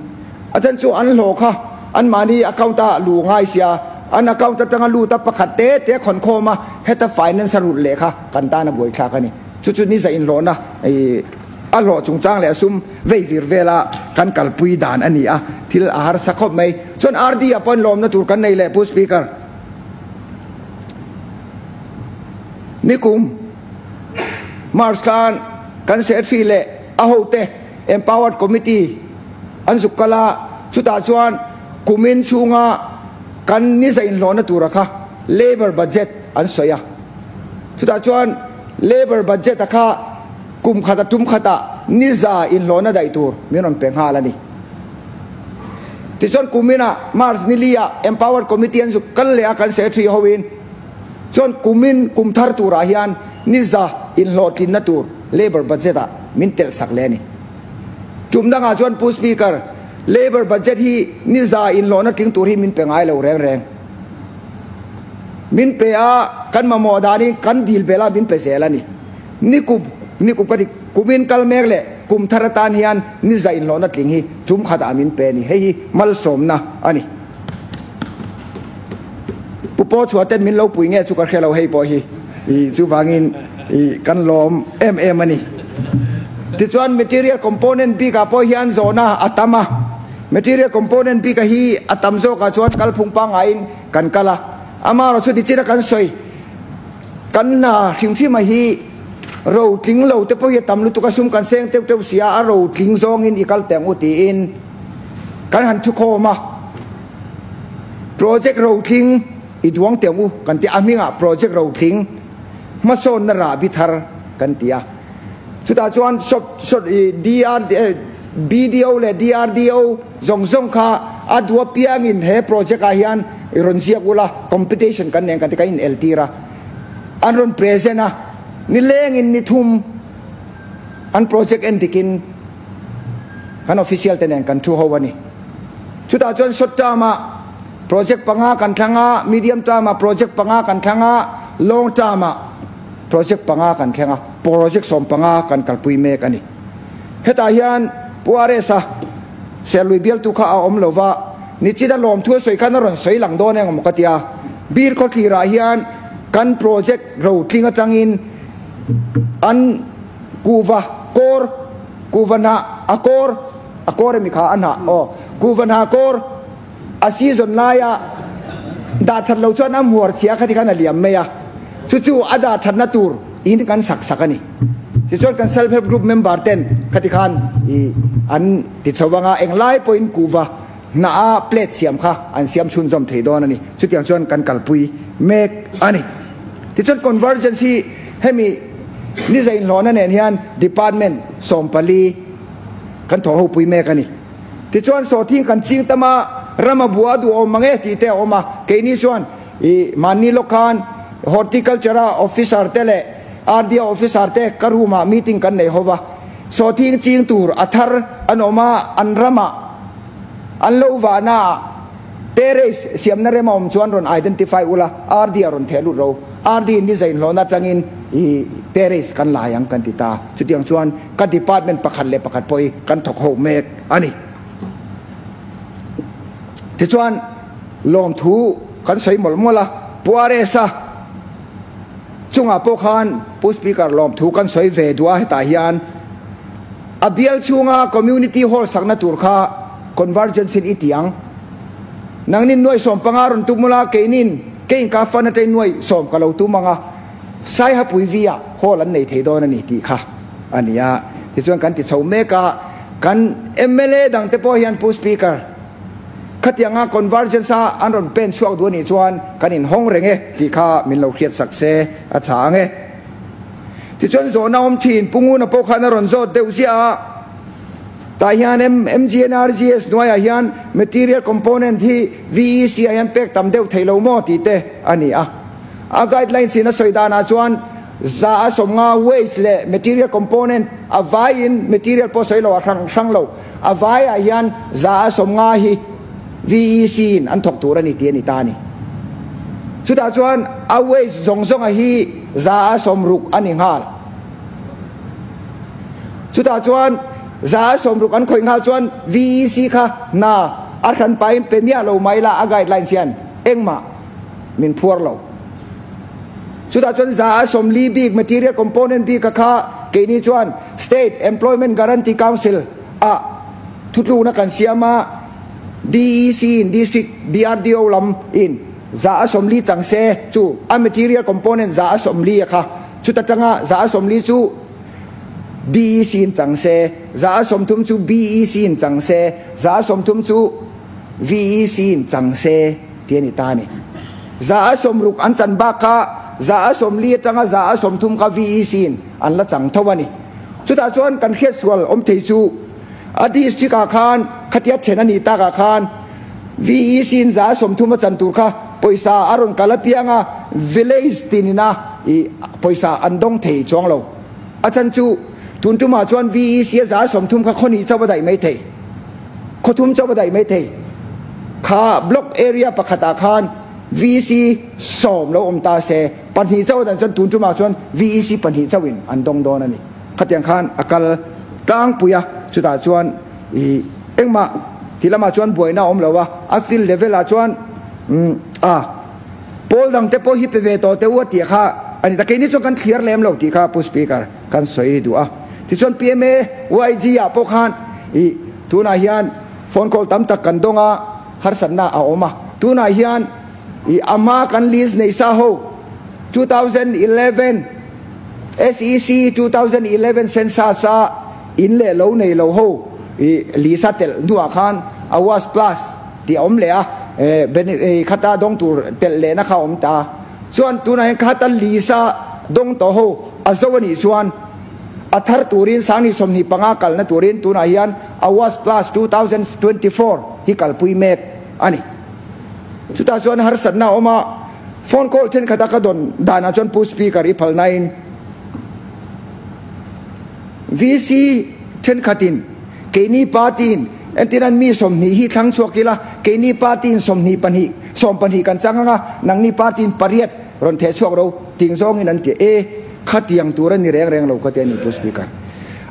Speaker 2: A chan chu an hlawh kha anmahni account a luh ngai sia, an account atanga lut a pakhat te te a khawn khawm a, heta finance a rulh leh kha kan tan a buaithlak a ni. Chu chu ni za inhlawhna i a hlawh chungchang leh a sum vei vir vela kan kalpui dan a ni a, thil a harsa khawp mai. Chuan RD ah pawhin lawmna tur kan nei leh Pu Speaker. Nikum March khan kan Secretary leh a hote Empowered Committee an zuk kal a, chutah chuan kumin chhunga kan ni za inhlawhna tura kha Labour Budget an sawi a. Chutah chuan Labour Budget a kha kum khata tum khata ni za inhlawhna daih tur min rawn pe nghal a ni. Tichuan kuminah March ni li ah Empowered Committee an zuk kal leh a kan Secretary hoin chuan kumin kum thar turah hian ni za inhlawhtlinna tur Labour Budget ah min telh sak leh a ni. Tum dangah chuan Pu Speaker, Labour Budget hi ni za inhlawhna tling tur hi min pe ngai lo reng reng. Min pe a, kan mamawh danin kan dil bel a min pe zel a ni. Ni kum, ni kum ka ti, kumin kal mek leh kum thar atan hian ni za inhlawhna tling hi tum khatah min pe a ni. Hei hi malsawmna a ni. Pu Paw chhuah ten min lo pui nge chu ka hre lo hei pawh hi i chuvangin i kan lawm em em a ni. Tichuan material component bikah pawh hian zawhna a tam a, material component bika hi a tam zawkah chuan kalphung pangaiin kan kal a, amaherawhchu chu nichina kan sawi kan hna hrim hrima hi ro tling lo te pawh hi a tam lutuk a, sum kan seng teuh teuh si a, a ro tling zawngin i kal teng u tiin kan han thukhawm a, project ro tling i duang teng u kan ti a, a hmingah project ro tling hmasawnna rahbi thar kan ti a, chutah chuan shop shop i DR BDO leh DRDO zawng zawng kha a duh apiangin he project ah hian i rawn ziak ula, competition kan nen kan ti kan in el tir a, an rawn present a, nilengin ni thum an project en dikin kan official te nen kan thu ho a ni. Chutah chuan short term ah project panga kan thlang a, medium term ah project panga kan thlang a, long term ah project panga kan thleng a, project 15 kan kalpui mek a ni. Hetah hian Pu RS-a Serlui bialtu kha a awm lo va, nichina lawmthu a sawi khan a rawn sawi lang dawn eng maw ka ti a. Bir khawthlirah hian kan project rotling atangin an kuhva kawr, kuhva hnah a kawr, a kawr emi kha a hnah aw, kuhva hnah kawr a season laia dah that lo chuan a hmuar chhia kha ti khan a liam mai a, chu chu a dah thatna tur in kan sak sak a ni. Tichuan kan self help group member ten khati khan i an ti chho anga englai pawhin kuhva hnah a plate siam kha an siam chhunzawm thei dawn a ni. Chutiang chuan kan kalpui mek a ni. Tichuan convergence hi hemi ni zainhlawhna nen hian department 14 kan thawh ho pui mek a ni. Tichuan sawhthing kan ching tam a, ram a bua duh awm mang e tih te a awm a, keini chuan i mahni lawk khan horticulture a officer te leh RDO officer te ka room ah meeting kan nei ho va, sawhthing ching tur a thar an awm a, an ramah an lo vahna ah terrace siamna rem a awm chuan rawn identify ula, RD a rawn theh lut ro. RD in ni zainhlawhna atangin i terrace kan lai ang kan ti ta. Chutiang chuan ka department pakhat leh pakhat pawh hi kan thawk ho mek a ni. Tichuan lawmthu kan sawi mawlh mawlh a, Pu RS-a chungah pawh khan Pu Speaker lawmthu kan sawi ve duh a, hetah hian a bial chhunga Community Hall sakna tur kha Convergence in i ti ang. Nangnin nuai 15 rawn tum ula, keinin kein ka fan atangin nuai sawm ka lo tum ang a, Saihapui via hall an nei thei dawn a ni tih kha a ni a. Tichuan kan ti chho mek a, kan mla dangte pawh hian Pu Speaker, khatianga Convergence a an rawn pen chhuak duh a nih chuan kan inhawng reng e tih kha min lo hriat sak se a tha ang e. Tichuan zawhna awm thin Pu Nguna pawh khan a rawn zawt deuh ziah a. Tah hian MGNRGS hnuaiah hian material component hi VEC ah hian pek tam deuh theih lo maw tih te a ni a. A guidelines in a sawi danah chuan za a 50 wage leh material component a vaiin material pawh sawi lo a hrang hrang lo a vaiah hian za a 50 hi VEC in an thawk tur a ni tih a ni ta a ni. Chutah chuan a wage zawng zawnga hi za a 60 a ni nghal. Chutah chuan za a 60 an khawih nghal chuan VEC kha hna a hran pahin pe miah lo mai la a guidelines hian engmah min phuar lo. Chutah chuan za a 40 bik material component bik a kha keini chuan State Employment Guarantee Council ah thutlukna kan siam a, DEC in District DRDO lam in za a 40 chang se chu a material component za a 40 a kha chuta tanga za a 40 chu DEC in chang se, za a 30 chu BEC in chang se, za a 30 chu VEC in chang se tih a ni ta a ni. Za a 60 an chan bak kha za a 40 atanga za a 30 kha VEC in an la chang tho a ni. Chutah chuan kan hriat sual awm thei chu a district ah khan khatia then a nih takah khan VEC in za a 30 a chan tur kha pawisa a rawn kal apiang a, village tinina i pawisa an dawng thei chuang lo. A chan chu tun tumah chuan VEC a za 30 kha khawhnih chauh a daih mai thei, khawthum chauh a daih mai thei. Kha block area pakhatah khan VC 10 lo awm ta se, pahnih chauh a dan chuan tun tumah chuan VEC pahnih chauhin an dawng dawn a ni. Khatiang khan a kal tlangpui a, chutah chuan i engmah ti lamah chuan buaina a awm lo a, a field level ah chuan a Pawl dang te pawh hi pe ve tawh teh u a tih kha a ni ta. Keini chuan kan thliar lem lo tih kha Pu Speaker kan sawi duh a. Tichuan PMA YG ah pawh khan ih tunah hian phone call tam tak kan dawng a, harsatna a awm a. Tunah hian ih a hma kan list nei sa ho 2011 SEC 2011 census a in leh lo nei lo ho ih list a telh hnuah khan Awas Plus tih a awm leh a, khata dawng tur telh lehna kha a awm ta. Chuan tunah hian khata lisa dawng tawh ho a zo a nih chuan a thar turin sangni 25 kalna turin tunah hian Awas Plus 2024 hi kalpui mek a ni. Chutah chuan harsatna a awm a, phone call thenkhat a ka dawn danah chuan Pu Speaker i phalnain VC thenkhatin keini party-in Entiran mi 20 hi thlang chhuak ila, keini party-in 22, 12 kan chang anga, nangni party-in pariat rawn theh chhuak ro ting zawngin an ti e, khatiang tur a ni reng reng lo kha te a ni Pu Speaker.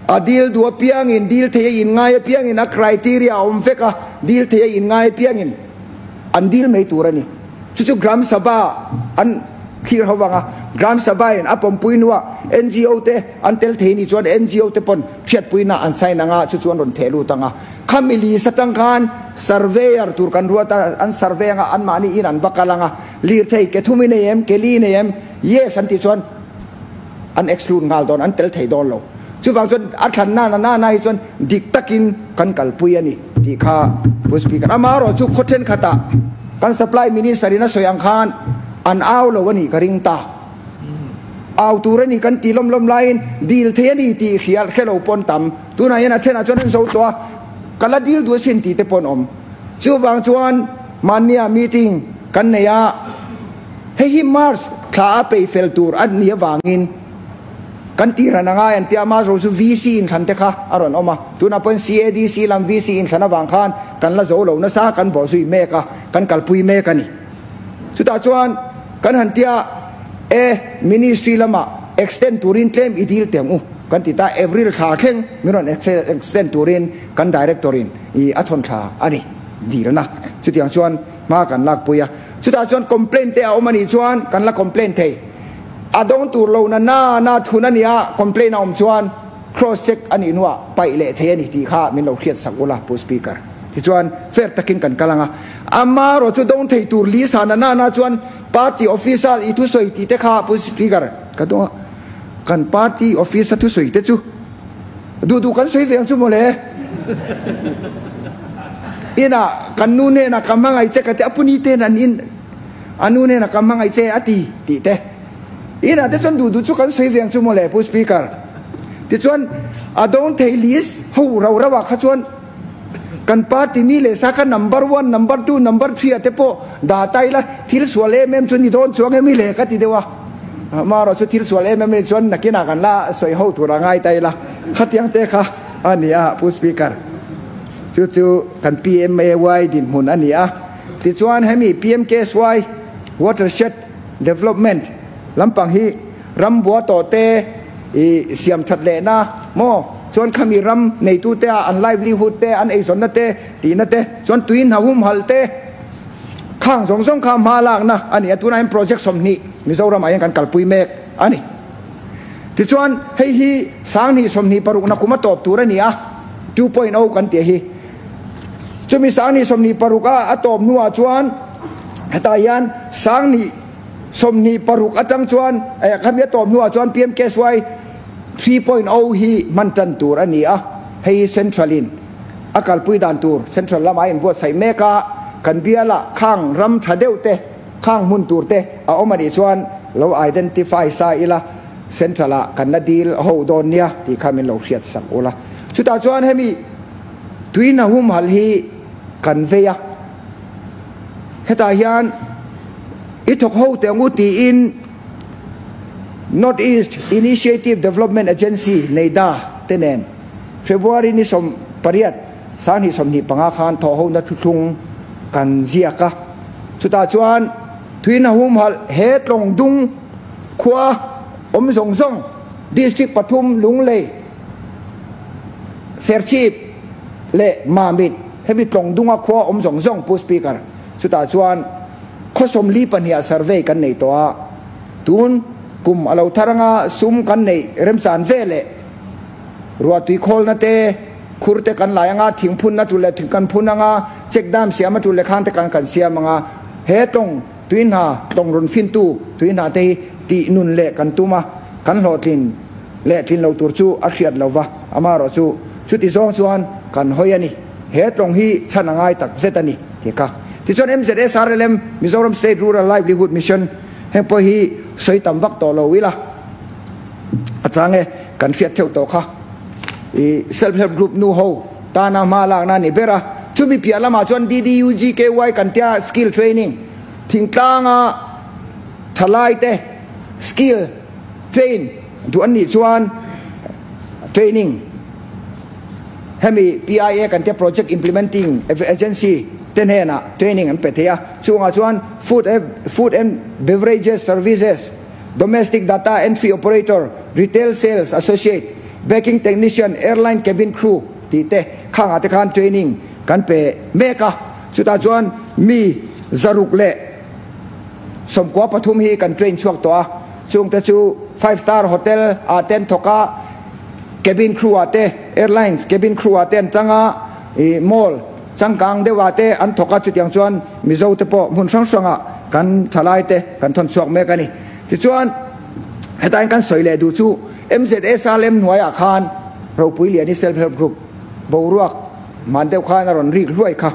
Speaker 2: A dil duh apiangin, dil thei a inngai apiangin a criteria a awm vek a, dil thei a inngai apiangin an dil mai tur a ni. Chu chu Gram Sabha an thlir ho vang a, Gram Sabha in a pawmpui hnuah NGO te an tel thei ni chuan NGO te pawn hriatpuina an sign anga chu chuan rawn theh lut anga. Khami list atang khan surveyor tur kan ruat a, an survey anga anmahni in an va kal anga, lirthei ke thum i nei em, ke li i nei em, yes an tih chuan an exclude nghal dawn, an tel thei dawn lo. Chuvang chuan a thlan nana nana hi chuan dik takin kan kalpui a ni tih kha Pu Speaker. Amaherawh chu khaw thenkhatah kan supply minister in a sawi ang khan an au lo a nih ka ring ta. Au tur a ni kan tih lawm lawm laiin dil thei a ni tih hria hre lo pawn tam. Tunah hian a thenah chuan an zo tawh a, ka la dil duh asin tih te pawn awm. Chuvang chuan mahnia meeting kan nei a, hei hi March thla a peih fel tur a nih avangin. Kan tir han angai an tia ama zo chu VC inthlan te kha a rawn awm a, tunah pawhin CADC lam VC inthlan avang khan kan la zo lo nasa, kan bawh zui mek a, kan kalpui mek a ni. Chutah chuan kan han tia e Ministry lamah extend turin tlem i dil teh ang u kan ti ta, April thla thleng min rawn extend turin kan Director in i a thawn thla a ni dilna. Chutiang chuan hma kan lakpui a, chutah chuan complaint te a awm a nih chuan kan la complaint thei. A dawng tur lo na na na thun a nia, complaint a awm chuan cross check a nih hnuah paih leh thei a ni tih kha min lo hriat sak ula Pu Speaker. Tichuan fair takin kan kal ang a, amarawh chu dawng thei tur li sa na na na chuan party office-a i thusawi tih te kha Pu Speaker ka dawng a, kan party office-a thusawi te chu duh duh kan sawi ve ang chu mawle. Inah kan nu hnenah ka hmangaih che ka ti a, Pu Ni ten an in. A nu nen a ka hmangaih che a ti tih te. Inah te chuan duh duh chu kan sawi ve ang chu mawle Pu Speaker. Tichuan a dawng thei list ho rau rau ah kha chuan kan party mi leh sa kha number one, number two, number three ah te pawh dah ta ila thil sual em em chu ni dawn chuang em i le ka ti deuh a. Amaherawh chu thil sual em em ni chuan nakinah kan la sawi ho tur a ngai ta ila khatiang te kha a ni a Pu Speaker. Chu chu kan PMAY dinhmun a ni a. Tichuan hemi PMKSY Watershed Development lampang hi ram bua tawh te i siam that lehna maw chuan khami ram neitu te a an livelihood te an eizawnna te tihna te chuan tui hna humhalh te khang zawng zawng kha hma lakna a ni a, tunah hian project 20 Mizoram ah hian kan kalpui mek a ni. Tichuan hei hi 2026 na kum a tawp tur a ni a, 2.0 kan tih hi. Chumi 2026 a a tawp hnuah chuan hetah hian 2026 atang chuan khami a tawp hnuah chuan PMKSY 3.0 hi hman tan tur a ni a, hei hi Central in a kalpui dan tur Central lamah a inbuatsaih mek a, kan bialah khang ram tha deuh te khang hmun tur te a awm a nih chuan lo identify sa ila Central ah kan la deal ho dawn nia tih kha min lo hriat sak ula. Chutah chuan hemi Tuina humhalh hi kan vei a, hetah hian i thawk ho teh ang u tiin North East Initiative Development Agency, NEIDA, te nen February ni 18, 2025 khan thawhhona thuthlung kan ziak a. Chutah chuan tuina humhalh he tlawng dung khua awm zawng zawng District pathum Lunglei, Serchhip leh Mamit hemi tlawng dunga khua awm zawng zawng Pu Speaker chutah chuan khaw 42 ah survey kan nei tawh a, tun kum a lo thar anga sum kan neih remchan ve leh ruahtui khawlna te khur te kan lai anga thingphunna tul leh kan phun anga check dam siam a tul leh khan te kan kan siam anga he tlawng tui hna tlawng rawn fintu tui hna te hi tih nun leh kan tum a kan hlawhtlin leh tlin lo tur chu a hriat lo va, amaherawh chu chuti zawng chuan kan hawi a ni. He tlawng hi chhan a ngai tak zet a ni tih kha. Tichuan MZSRLM, Mizoram State Rural Livelihood Mission, heng pawh hi sawi tam vak tawh lo ila a chang e, kan hriat theuh tawh kha. I Self Help Group nu ho tana hma lakna a ni ber a, chumi piah lamah chuan DDUGKY kan tia skill training, thingtlanga thalaite skill train, Duh an nih chuan training hemi PIA kan tia Project Implementing Agency te hnenah training an pe thei a, chungah chuan Food Food and Beverages Services, Domestic Data Entry Operator, Retail Sales Associate, Baking Technician, Airline Cabin Crew tih te khangah te khan training kan pe mek a, chutah chuan mi 193 hi kan train chhuak tawh a. Chungte chu Five Star Hotel ah te an thawk a, cabin crew ah te, airlines cabin crew ah te an tang a, ih mall changkang deuh ah te an thawk a, chutiang chuan Mizo te pawh hmun hrang hrang ah kan thalai te kan thawn chhuak mek a ni. Tichuan hetain kan sawi leh duh chu MZSRM hnuai ah khan Ropui Liani Self Help Group boruak hman deuh khan a rawn rik hluai kha.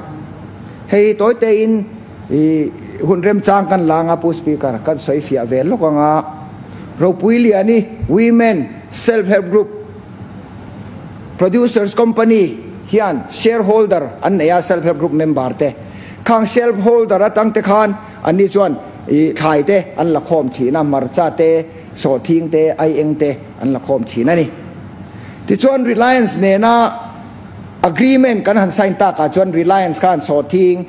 Speaker 2: Hei tawi tein I hun remchang kan la anga Pu Speaker kan sawi fiah ve lawk anga Ropui Liani Women Self Help Group Producers Company hian shareholder an nei a Self Help Group member te khang shareholder atang te khan anni chuan i thlai te an la khawm thin a, hmarcha te, sawhthing te, aieng te an la khawm thin a ni. Tichuan Reliance nena agreement kan han sign takah chuan Reliance khan sawhthing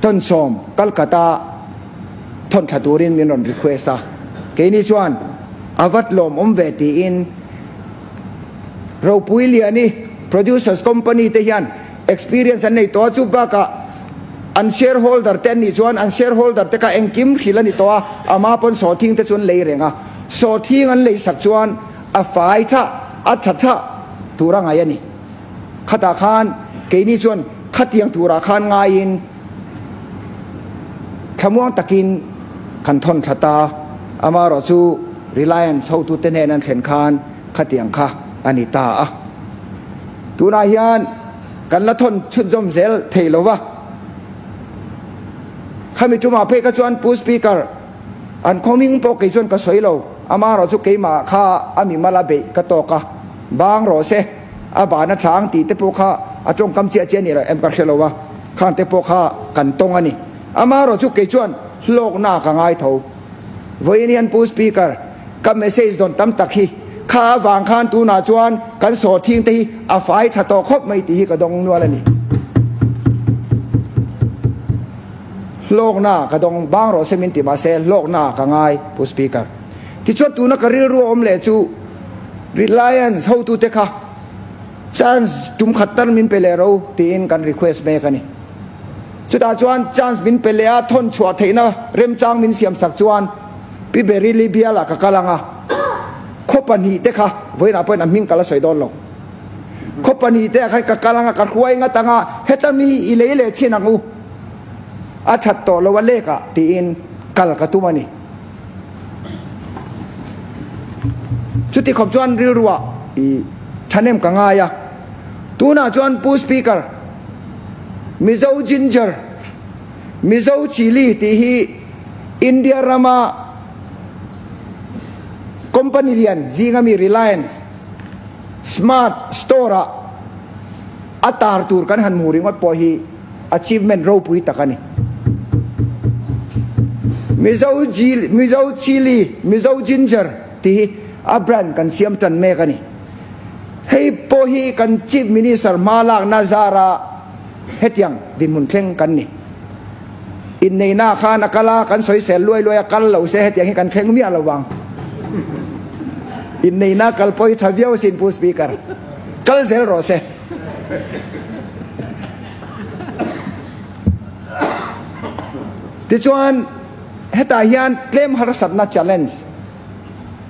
Speaker 2: thawn sawm Calcutta thawn thla turin min rawn request a, keini chuan a vat lawmawm ve tiin Ropui Liani Producers Company te hian experience an nei tawh a, chu bakah an shareholder te an nih chuan an shareholder te kha engkim hrilh a ni tawh a, ama pawn sawhthing te chu an lei reng a, sawhthing an lei sak chuan a fai tha, a tha tha tur a ngaih a ni. Khatah khan keini chuan khatiang turah khan ngaiin thlamuang takin kan thawn thla ta, amaherawh chu Reliance hotute hnen an thlen khan khatiang kha a ni ta a. Tunah hian kan la thawn chhunzawm zel thei lo va. Khami tumah phei kha chuan Pu Speaker, an khawming pawh kei chuan ka sawi lo, amaherawh chu keimah kha a mimal a beih ka tawk a, bang rawh se, a ban a tha ang tih te pawh kha a tawngkam chiah chiah a ni lo em ka hre lo a, khang te pawh kha kan tawng a ni. Amaherawh chu kei chuan hlawkna ka ngai tho. Vawiin hian Pu Speaker, ka message dawn tam tak hi kha avang khan tunah chuan kan sawrthing te hi a fai tha tawh khawp mai tih hi ka dawng nual a ni. Hlawkna ka dawng bang rawh se min ti mahse hlawkna ka ngai Pu Speaker. Tichuan tuna ka rilru a awm leh chu Reliance hotute kha chance tum khat tal min pe leh ro tiin kan request mek a ni. Chutah chuan chance min pe leh a, thawn chhuah theihna remchang min siam sak chuan Pi Berili bialah ka kal ang a, khaw pahnih te kha vawiinah pawhin a hming ka la sawi dawn lo. Khaw pahnih te ah khan ka kal ang a, ka hruai ngat ang a, heta mi i lei leh chin ang u, a that tawh lo a lek ah tiin kal ka tum a ni. Chuti khawp chuan rilruah i thahnem ka ngai a, tunah chuan Pu Speaker, Mizo Ginger, Mizo Chilli tih hi India rama company lian zinga mi Reliance Smart Store-ah a tar tur kan han hmu ringawt pawh hi achievement ropui tak a ni. Mizo Mizo Chilli, Mizo Ginger tih hi a brand kan siam tan mek a ni. Hei pawh hi kan Chief Minister hma lakna zara hetiang dinhmun thleng kan ni. Inneihna khan a kal a, kan sawisel luai luai a, kal lo se hetiang hi kan thleng miah lo vang. Inneihna kal pawh hi tha viau asin Pu Speaker. Kal zel rawh se. Tichuan hetah hian tlem harsatna challenge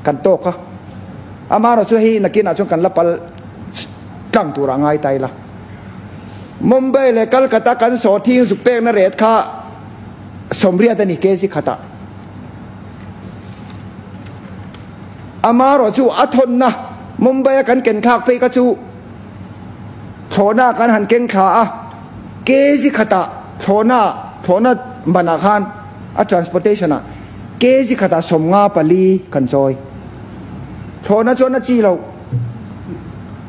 Speaker 2: kan tawk a, amaherawh chu hei nakinah chuan kan la pal tlang tur a ngai ta ila. Mumbai leh Calcutta kan sawhthing zuk pekna ret kha sawmriat a ni kg khatah. Amaherawh chu a thawnna Mumbai a kan ken thlak phei kha chu thlawhna kan han keng thla a, kg khatah thlawhna thlawhna manah khan a transportation ah kg khatah 54 kan chawi. Thlawhna chuan a chi loh.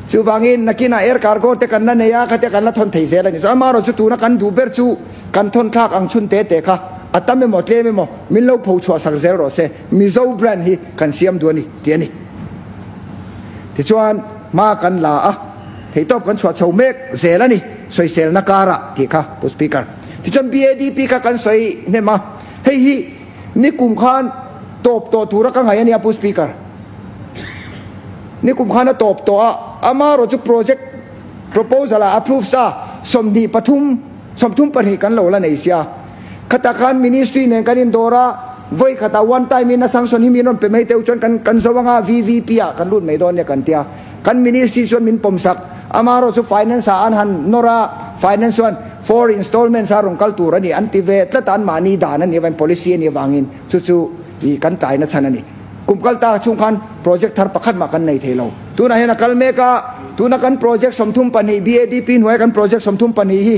Speaker 2: Chuvangin nakinah air cargo te kan la nei a, khatia kan la thawn thei zel a ni. Chuan amaherawh chu tuna kan duh ber chu kan thawn thlak ang chhun te te kha a tam emaw tlem emaw min lo pho chhuah sak zel rawh se, Mizo brand hi kan siam duh a ni tih a ni. Tichuan hma kan la a, theihtawp kan chhuah chho mek zel a ni, sawiselna karah tih kha Pu Speaker. Tichuan BADP kha kan sawi hnem a, hei hi nikum khan tawp tawh tura ka ngaih a nia Pu Speaker. Nikum khan a tawp tawh a, amaherawh chu project proposal ah approve sa 23, 32 kan lo la nei sia. Khatah khan ministry nen kan indawr a, vawi khatah one time in a sanction hi min rawn pe mai teuh chuan kan kan zo anga VVP ah kan lut mai dawn nia kan tia. Kan ministry chuan min pawm sak, amaherawh chu finance ah an han nawr a, finance chuan four installments a rawn kal tur a ni an ti ve tlat a, anmahni dan a nih avangin policy a nih avangin chu chu ih kan tlaina chhan a ni. Kum kal ta chhung khan project thar pakhat mah kan nei thei lo. Tunah hian a kal mek a, tuna kan project 32 BADP hnuaia kan project 32 hi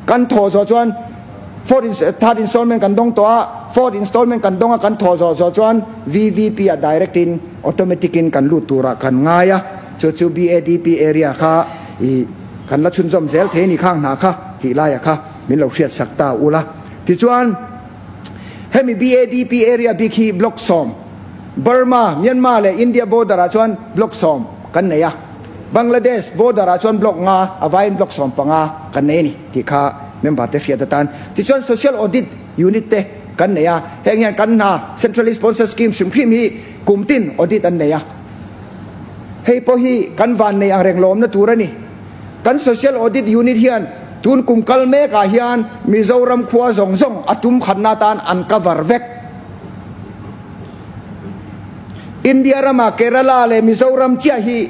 Speaker 2: kan thaw zawh chuan fourth third installment kan dawng tawh a, fourth installment kan dawng a kan thaw zawh zawh chuan VVP ah direct in automatic in kan lut turah kan ngai a, chu chu BADP area kha ih kan la chhunzawm zel thei a ni khang hna kha tih laiah kha min lo hriat sak ta ula. Tichuan. Hemi BADP area bik hi block 10 Burma, Myanmar leh India border ah chuan block sawm kan nei a, Bangladesh border ah chuan block nga, a vaiin block 15 kan nei a ni tih kha member te hriat atan. Tichuan Social Audit Unit te kan nei a, heng hian kan hna Centrally Sponsored Scheme hrim hrim hi kum tin audit an nei a. Hei pawh hi kan van nei ang reng lawmna tur a ni. Kan Social Audit Unit hian tun kum kal mekah hian Mizoram khua zawng zawng a tum khatna atan an cover vek. India rama Kerala leh Mizoram chiah hi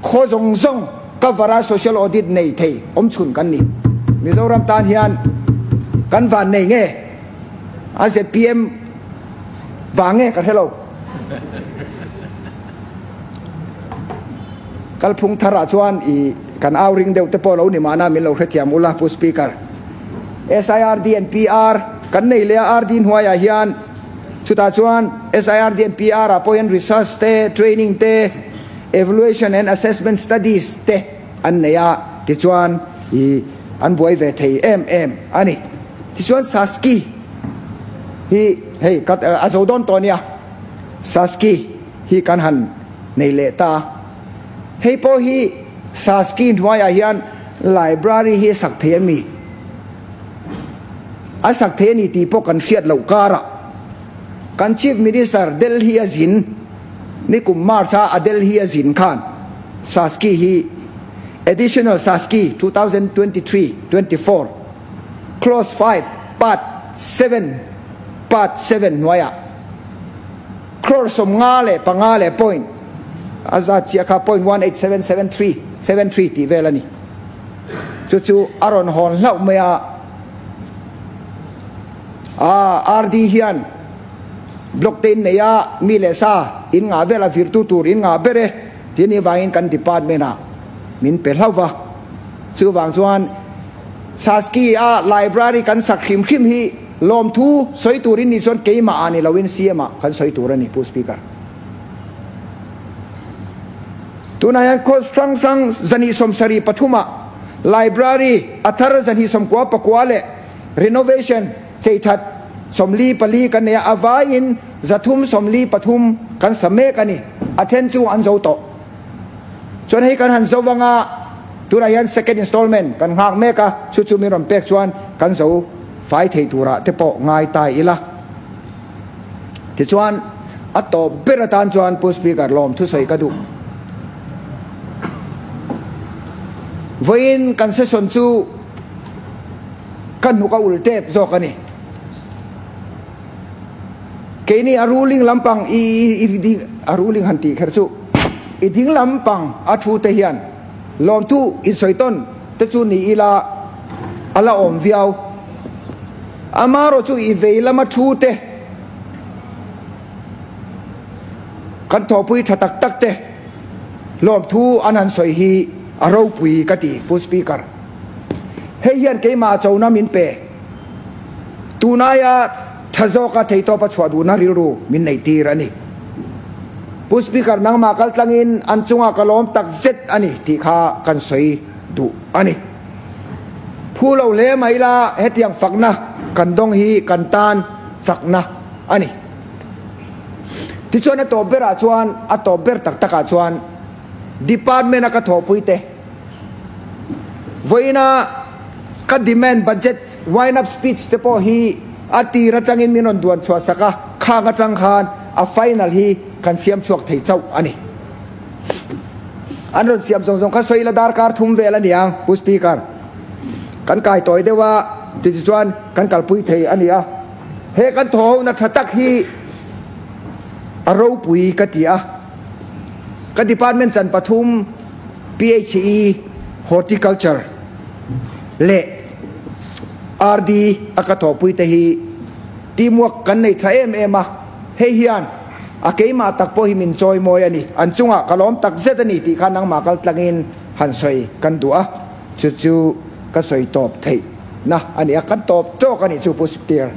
Speaker 2: khaw zawng zawng cover a Social Audit nei thei awmchhun kan ni. Mizoram tan hian kan van nei nge a zpm vang nge ka hre lo. Kalphung tharah chuan i kan au ring deuh te pawh lo ni mahna min lo hrethiam ula Pu Speaker. SIRD and PR kan nei leh a RD hnuaiah hian chutah chuan SIRD and PR ah pawh hian research te, training te, evaluation and assessment studies te an nei a tichuan i an buai ve thei em em a ni. Tichuan Saski hi hei ka a zo dawn tawh nia Saski hi kan han nei leh ta. Hei pawh hi Saski hnuaiah hian library hi a sak thei a mi? A sak thei a ni tih pawh kan hriat loh karah kan Chief Minister Delhi a zin nikum March a a Delhi a zin khan Saski hi Additional Saski 2023-24 Clause 5 Part 7 Part 7 hnuaiah Crore 55 leh point a zat chiah kha point 18773 73 tih vel a ni. Chu chu a rawn hawn hlauh mai a. Aa RD hian block te in nei a, mi leh sa in ngah vel a virtu tur in ngah ber e tih anih vangin kan department ah min pe hlauh va. Chuvang chuan Saski a library kan sak hrim hrim hi Lawmthu sawi turin nih chuan keimah ah ni loin CM ah kan sawi tur a ni, Pu Speaker. Tunah hian course hrang hrang 273 ah library a thar 299 leh renovation cheithat 44 kan nei a, a vaiin 343 kan sa mek a ni. A then chu an zo tawh. Chuan hei kan han zo vanga tunah hian second installment kan nghak mek a, chu chu min rawn pek chuan kan zo fai thei turah te pawh ngai ta ila. Tichuan a tawp ber atan chuan Pu Speaker lawm thusawi ka duh. Vawiin kan session chu ka hnuk a ul tep zawk a ni. Keini a ruling lampang i i a ruling han tih kher chu i ding lampang a thu te hian lawmthu insawi tawn te chu ni ila a la awm viau. Amarawh chu i vei lama thu te kan thawhpui tha tak tak te lawmthu an han sawi hi a ropui ka ti Pu Speaker. Hei hian keimah chona min pe. Tunaia tha zawka theitawpa chhuah duhna rilru min neih tir a ni. Pu Speaker nangmah kal tlangin an chungah ka lawm tak zet a ni tih kha kan sawi duh a ni. Phu lo hle mai la hetiang fakna kan dawng hi kan tan chakna a ni. Tichuan a tawp berah chuan a tawp ber tak takah chuan Department a ka thawhpui te vawiina ka demand budget wind up speech te pawh hi a tir atangin min rawn duan chhuah sak a, khang atang khan a final hi kan siam chhuak thei chauh a ni. An rawn siam zawng zawng kha sawi ila darkar thum vel a ni ang Pu Speaker. Kan kai tawi deuh a, tichuan kan kalpui thei a ni a. He kan thawhona tha tak hi a ropui ka ti a. Ka department chan pathum PHE, Horticulture leh RD a ka thawhpui te hi teamwork kan nei tha em em a, hei hian a keimah tak pawh hi min chawi mawi a ni, an chungah ka lawm tak zet a ni tih kha nangmah kal tlangin han sawi kan duh a, chu chu ka sawi tawp theih na a ni a, kan tawp tawk a nih chu Pu Speaker.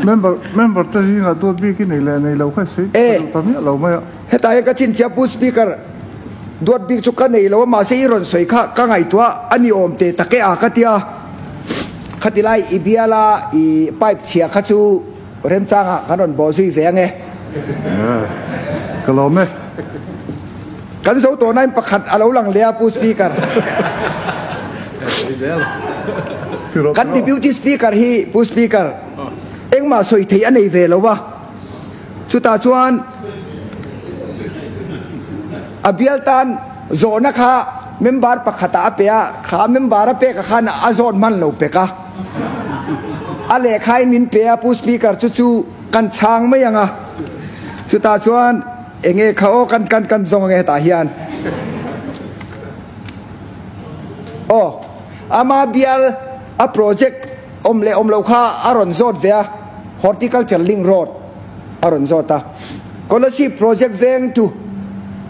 Speaker 1: Member member te zingah duat bik i nei leh nei lo kha sawi duh ta miah lo mai a.
Speaker 2: Hetah hian ka chhinchhiah Pu Speaker, duat bik chu ka nei lo a, mahse i rawn sawi kha ka ngaihtuah a ni awm teh tak e a ka tia. Khati lai i biala i pipe chhia kha chu remchangah kan rawn bawh zui ve ange.
Speaker 1: Ka lawm e.
Speaker 2: Kan zo tawh nain pakhat a lo lang leh a Pu Speaker. Kan Deputy Speaker hi Pu Speaker engmah sawi theih a nei ve lo va, chutah chuan a bial tan zawhna kha member pakhatah a pe a, kha member a pek ah khan a zawt hman lo pek a, a lehkhain min pe a Pu Speaker chu chu kan chhang mai ang a, chutah chuan Enge kha aw kan kan kan zawng ange hetah hian. Aw ama bial a project awm leh awm lo kha a rawn zawt ve a, Horticulture Link Road a rawn zawt a. Kolasib project veng chu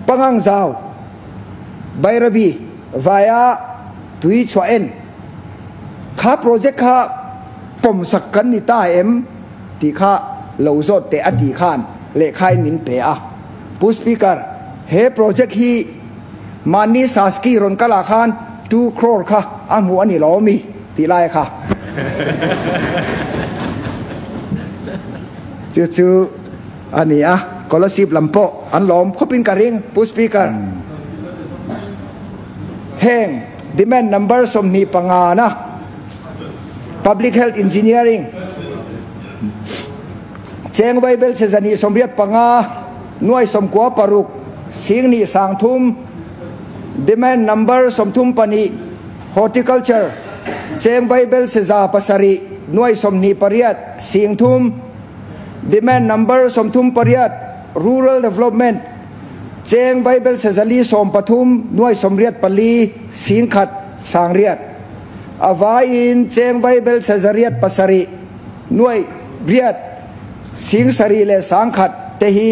Speaker 2: Pangang Zau, Bairabi vaia tui chhuah en kha project kha pawmsak kan ni ta em? Tih kha lo zawt teh a tih khan lehkhain min pe a. Pu Speaker, he project hi mahni Saski rawn kal ah khan two crore kha a hmuh a ni lo mi tih lai kha. Chu chu a ni a, Kolasib lam pawh an lawm khawp in ka ring Pu Speaker. Heng demand number 25 na. Public Health Engineering, Cheng Vaibel chhe 285, nuai 96, 20 30, Demand Number 32, Horticulture, Cheng Vaibel chhe 700, nuai 28, 30, Demand Number 38, Rural Development, Cheng Vaibel chhe 413, nuai 84, 10,000, 800. A vaiin cheng vaibel chhe 807 nuaih riat 7000 leh 10,000 te hi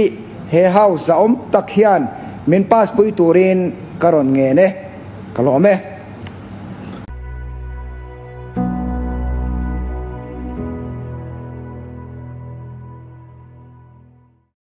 Speaker 2: he house zahawm tak hian min pass pui turin ka rawn ngen e. Ka lawm e.